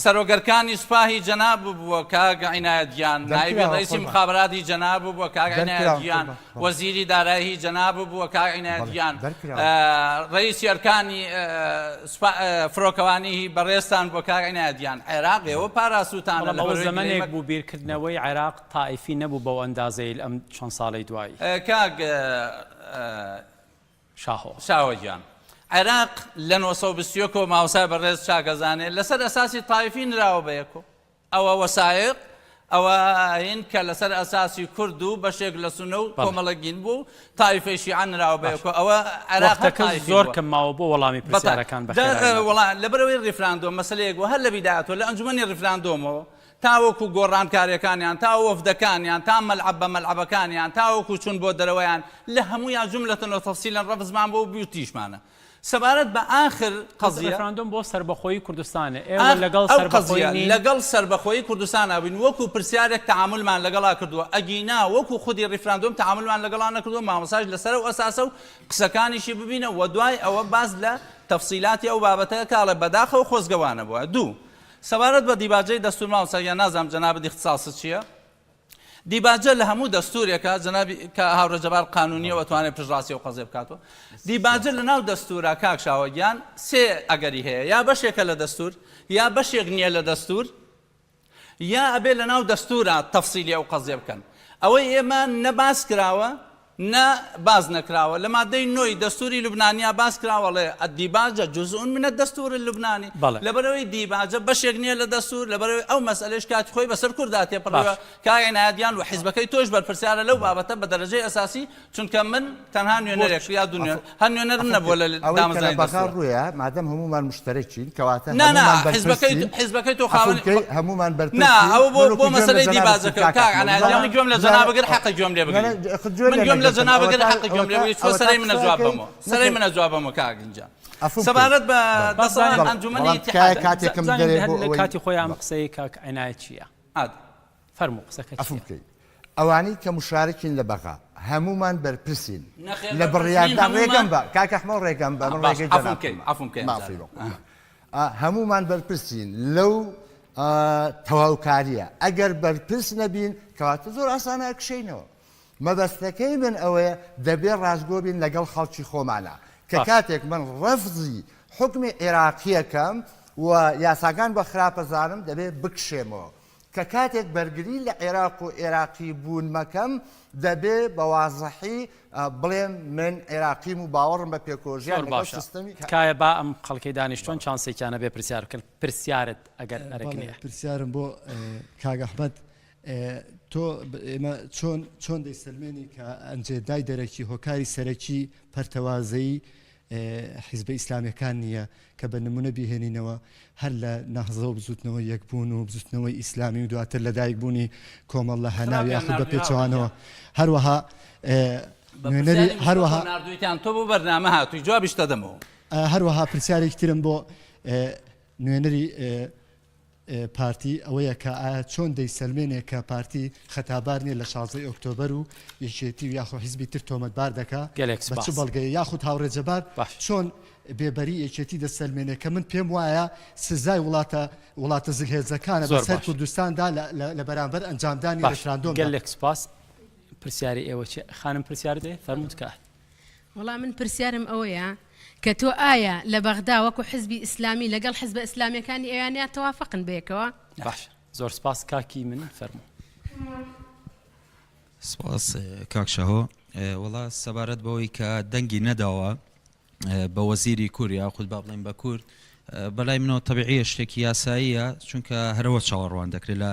سەرۆگەرکانی سوپاهی جەناب بووە کاک عینایەت گیان نایبی ڕئیسی مخابراتی جەناب بووە کاک عینایەت گیان وەزیری دارایی جەناب بووە کاک عینایەت گیان ڕئیسی ئەرکانی فرۆکەوانی هی بەڕێزتان بووە کاک عینایەت گیان عێراق ئێوە پاراستووتانە بەڵام لە ئەوە بەرەی زەمەنێک گرێمەک بوو بیرکردنەوەی عێراق تائیفی نەبوو بەو ئەندازەی ئەم چەند ساڵەی دوایی. کاک شاهۆ. شاهۆ گیان عێراق لە 921 ەوە مامۆستای بەڕێز چاک ئەزانێ لەسەر ئەساسی تایفی نراوە بە یەکۆ ئەوە وەسایق ئەوە هین کە لەسەر ئەساسی کورد و بەشێک لە سونە و بەڵێ. کۆمەڵێک گین بوو و تایفەی شیعە نراوە بە یەکۆ ئەوە عێراق هەر وەختەکە تایفی زۆر بووە. کەم ماوە بۆ وەڵامی بەتە پرسیارەکان دە بەخێرایی ناکەم. وەڵا لەبەرئەوەی ڕیفراندۆم مەسەلەیەک بوو هەر لە بیدایەتەوە لە ئەنجومەنی ڕیفراندۆمەوە تاوەکو گۆڕانکاریەکانیان تا وەفدەکانیان تا مەلعەب بە مەلعەبەکانیان تاوەکو چون بۆ دەرەوەیان لە هەموویان جوملەتەن و تەفسیلەن ڕەفزمان بووە و بیوتیشمانە سەبارەت بە ئاخر قەزیە. ڕیفراندۆم بۆ سەربەخۆیی کوردستانە ئێوە ئاخ لەگەڵ ئەو سەربەخۆیی قەزیە نین؟ لەگەڵ سەربەخۆیی کوردستانا بووین وەکو پرسیارێک تەعامولمان لەگەڵا کردووە ئەگینا وەکو خودی ڕیفراندۆم تەعامولمان لەگەڵا نەکردووە مامۆستاش لەسەر ئەو ئەساسە و قسەکانیشی ببینە وە دوای ئەوە باس لە تەفسیلاتی ئەو بابەتە کە ئەڵێ بەداخەوە خۆزگە وا نەبوایە دوو سەبارەت بە دیباجەی دەستور مامۆستا گیان نازانم جەنابت ئیختساست چیە دیباجە لە هەموو دەستورێکا جەنابی کە هاوڕێ جەبار قانونیە و ئەتوانێت پشتڕاستی ئەو قەزیە بکاتەوە دیباجە لە ناو دەستورا کاک شاوە گیان سێ ئەگەری هەیە یا بەشێکە لە دەستور یا بەشێک نییە لە دەستور یا ئەبێ لە ناو دەستورا تەفسیلی ئەو قەزیە بکەن ئەوەی ئێمە نە باس کراوە نە باس نەکراوە لە مادەی نۆی دەستوری لوبنانیا باس کراوە ئەڵێ الدیباجە جزء من الدستور اللبنانی بەڵێ. لەبەرئەوەی دیباجە بەشێک نیە لە دەستور لەبەرئەوەی ئەو مەسئەلەیش کاتی خۆی بەسەر کوردا تێپەڕیوە باش. کاک عینایەت گیان و حیزبەکەی تۆش بەرپرسیارە لەو بابەتە بە دەرەجەی ئەساسی چونکە من تەنها نوێنەرێک یا دوو نوێنەر هەر نوێنەرم نەبووە لە ئەوەی کە لە دامەزرانی بەغا دەستورا. ڕوویە مادەم هەموومان موشتەرەکین کەواتە نا نا هەموومان حیزبەکەی بەرپرسین حیزبەکەی تۆ عەفوو خاوەنی بکەی هەموومان نا بەرپرسین ئەوە بۆ من وەکو بۆ گوێم لە مەسەلەی جەنابت دیباجەکە کاک کاک ئەحمەد عەنایەت گیان بزانە من گوێم لە بزانە جەنابت گرت حەقە گوێم لێ نا بگری نا خۆ گوێ من لێ گوێم لە نەگرتم جەنابت گرت ئەوەتا حەقە گوێم لێ ئەوەتا بگری چووە ئەوەتا سەرەی منە قسە جواب ئەکەی بەمەوە سەرەی نەخێر منە جواب بەمەوە کاک ئینجا عەفوو بکەی سەبارەت بە بەڵێ دەسەڵات بەڵێ ئەنجومەنی بەڵام تکایە ئیتیحاد کاتێکم بزانین بدەرێ هەر بۆ لە ئەوەی کاتی خۆیان بەڵێ قسەی کاک عینایەت چییە ئاد فەرموو قسەکە عەفوو چییە؟ بکەی ئەوانەی کە مشارکین لە بەغا هەموومان بەرپرسین نەخێر لە بەرپرس نین بڕیاردان هەموومان ڕێگەم بە کاک ئەحمەد ڕێگەم بە من باش ڕێگەی عەفوم جەنابتم بکەی عەفوم بکەی ئەمجارە مافی بۆ قوربان هەموومان بەرپرسین لەو تەواوکارییە ئەگەر بەرپرس نەبین کەواتە زۆر ئاسانە ئەکشێینەوە مەبەستەکەی من ئەوەیە دەبێ ڕاستگۆ بین لەگەڵ خەڵکی خۆمانا کە باش. کاتێک من ڕەفزی حوکمی عێراقیەکەم و یاساکان بە خراپە زانم دەبێ بکشێمەوە کە کاتێک بەرگری لە عێراق و عێراقی بوون مەکەم دەبێ بە وازحی بڵێم من عێراقیم و باوەڕم بە پێکەوەژیان زۆر لەگەڵ باشە سیستەمی تکایە با ئەم خەڵکەی دانیشتوون چانسێکیان هەبێ پرسیار بکەن پرسیارت ئەگەر ئەرک بەڵێ نییە. پرسیارم بۆ کاک ئەحمەد تۆ ئێمە چۆن چۆن دەیسەلمێنی کە ئەنجێدای دەرەکی هۆکاری سەرەکی پەرتەوازەیی حیزبە ئیسلامیەکان نییە کە بە نمونە بیهێنینەوە هەر لە نەهزە و بزوتنەوەی یەکبوون و بزوتنەوەی ئیسلامی و دواتر لەدایک بوونی کۆمەڵ لە هەناو خراپیان یاخود بە ناردووی هاوڕێ پێچەوانەوە گیان. هەروەها بە نوێنەری پرسیاری مستەفا هەروەها ناردوویتان تۆ بۆ بەرنامە هاتووی جوابیشت دەدەمەوە. هەروەها پرسیارێکی ترم بۆ نوێنەری پارتی ئەوەیە کە ئایا چۆن دەیسەلمێنێ کە پارتی خەتابار نیە لە شازدەی ئۆکتۆبەر و یەکێتی و یاخۆ حیزبی تر تۆمەتبار دەکا گەلێک بە چ سپاس. بەڵگەیە یاخود هاوڕێ جەبار باش. چۆن بێبەری یەکێتی دەسەلمێنێ کە من پێم وایە سزای وڵاتە وڵاتە زلهێزەکانە زۆر بەسەر باش. کوردستاندا لە لە لە بەرامبەر ئەنجامدانی باش ڕیفراندۆمدا. گەلێک سپاس. پرسیاری ئێوە چیە؟ خانم پرسیارت هەیە؟ فەرموو تکایە. وەڵا من پرسیارم ئەوەیە کە تۆ ئایا لە بەغدا وەکو حزبی ئیسلامی لەگەڵ حزبە ئیسلامیەکانی ئەویانیا تەوافقن بەیەکەوە؟ باشە زۆر سپاس کاکی من فەرموو. سپاس کاک شاهۆ وەڵا سەبارەت بەوەی کە دەنگی نەداوە بە وەزیری کورد یاخود با بڵێین بە کورد بەلای منەوە تەبیعیە شتێکی یاساییە چونکە هەرەوە چاوەڕوان دەکرێت لە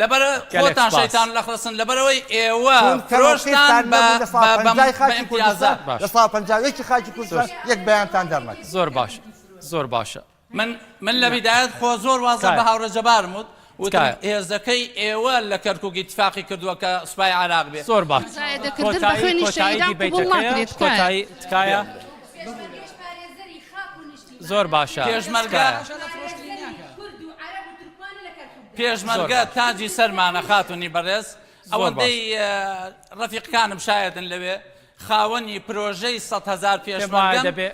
لەبەر گەلێک خۆتان سوپاس. شەیتان لەخڵەسن لەبەرئەوەی ئێوە چونکە فرۆشتان مەوقیفتان بە نەبوو لە سا بە بە پەنجای بە خاکی کوردستان ئیمتیازات. باش لە سا 51 خاکی زۆر کوردستان یەک بەیانتان دەرنەکرد. زۆر باش زۆر باشە. من من لە نا بیدایەت خۆ زۆر وازە بە کاک هاوڕێ جەبارم وت. وتم هێزەکەی ئێوە لە کەرکوک ئیتفاقی کردووە کە سوپای عێراق بێ. زۆر باش مزایەدەکردن بە کۆتایی خوێنی کۆتایی شەهیدان قبوڵ دیبەیتەکەیە ناکرێت تکایە. کۆتایی تکایە زۆر باشە پێشمەرگە تکایە. زۆر پێشمەرگە باش. تاجی سەرمانە خاتونی بەڕێز زۆر باش. ئەوەندەی ڕەفیقەکانم شایەدن لەوێ خاوەنی پرۆژەی 100,000 پێم وایە پێشمەرگەم دەبێ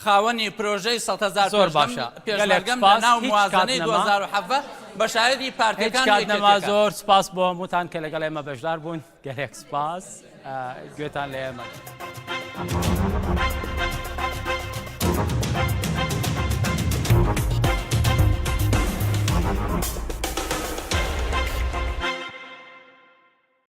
خاوەنی پرۆژەی 100,000 زۆر پێشمەرگەم باشە گەلێک پێشمەرگەم لە سپاس ناو هیچ کات موازنەی نەما 2017 بە شایەدی هیچ پارتیەکان و کات نەما یەکێتیەکان. زۆر سپاس بۆ هەمووتان کە لەگەڵ ئێمە بەشدار بوون گەلێک سپاس گوێتان لە ئێمە.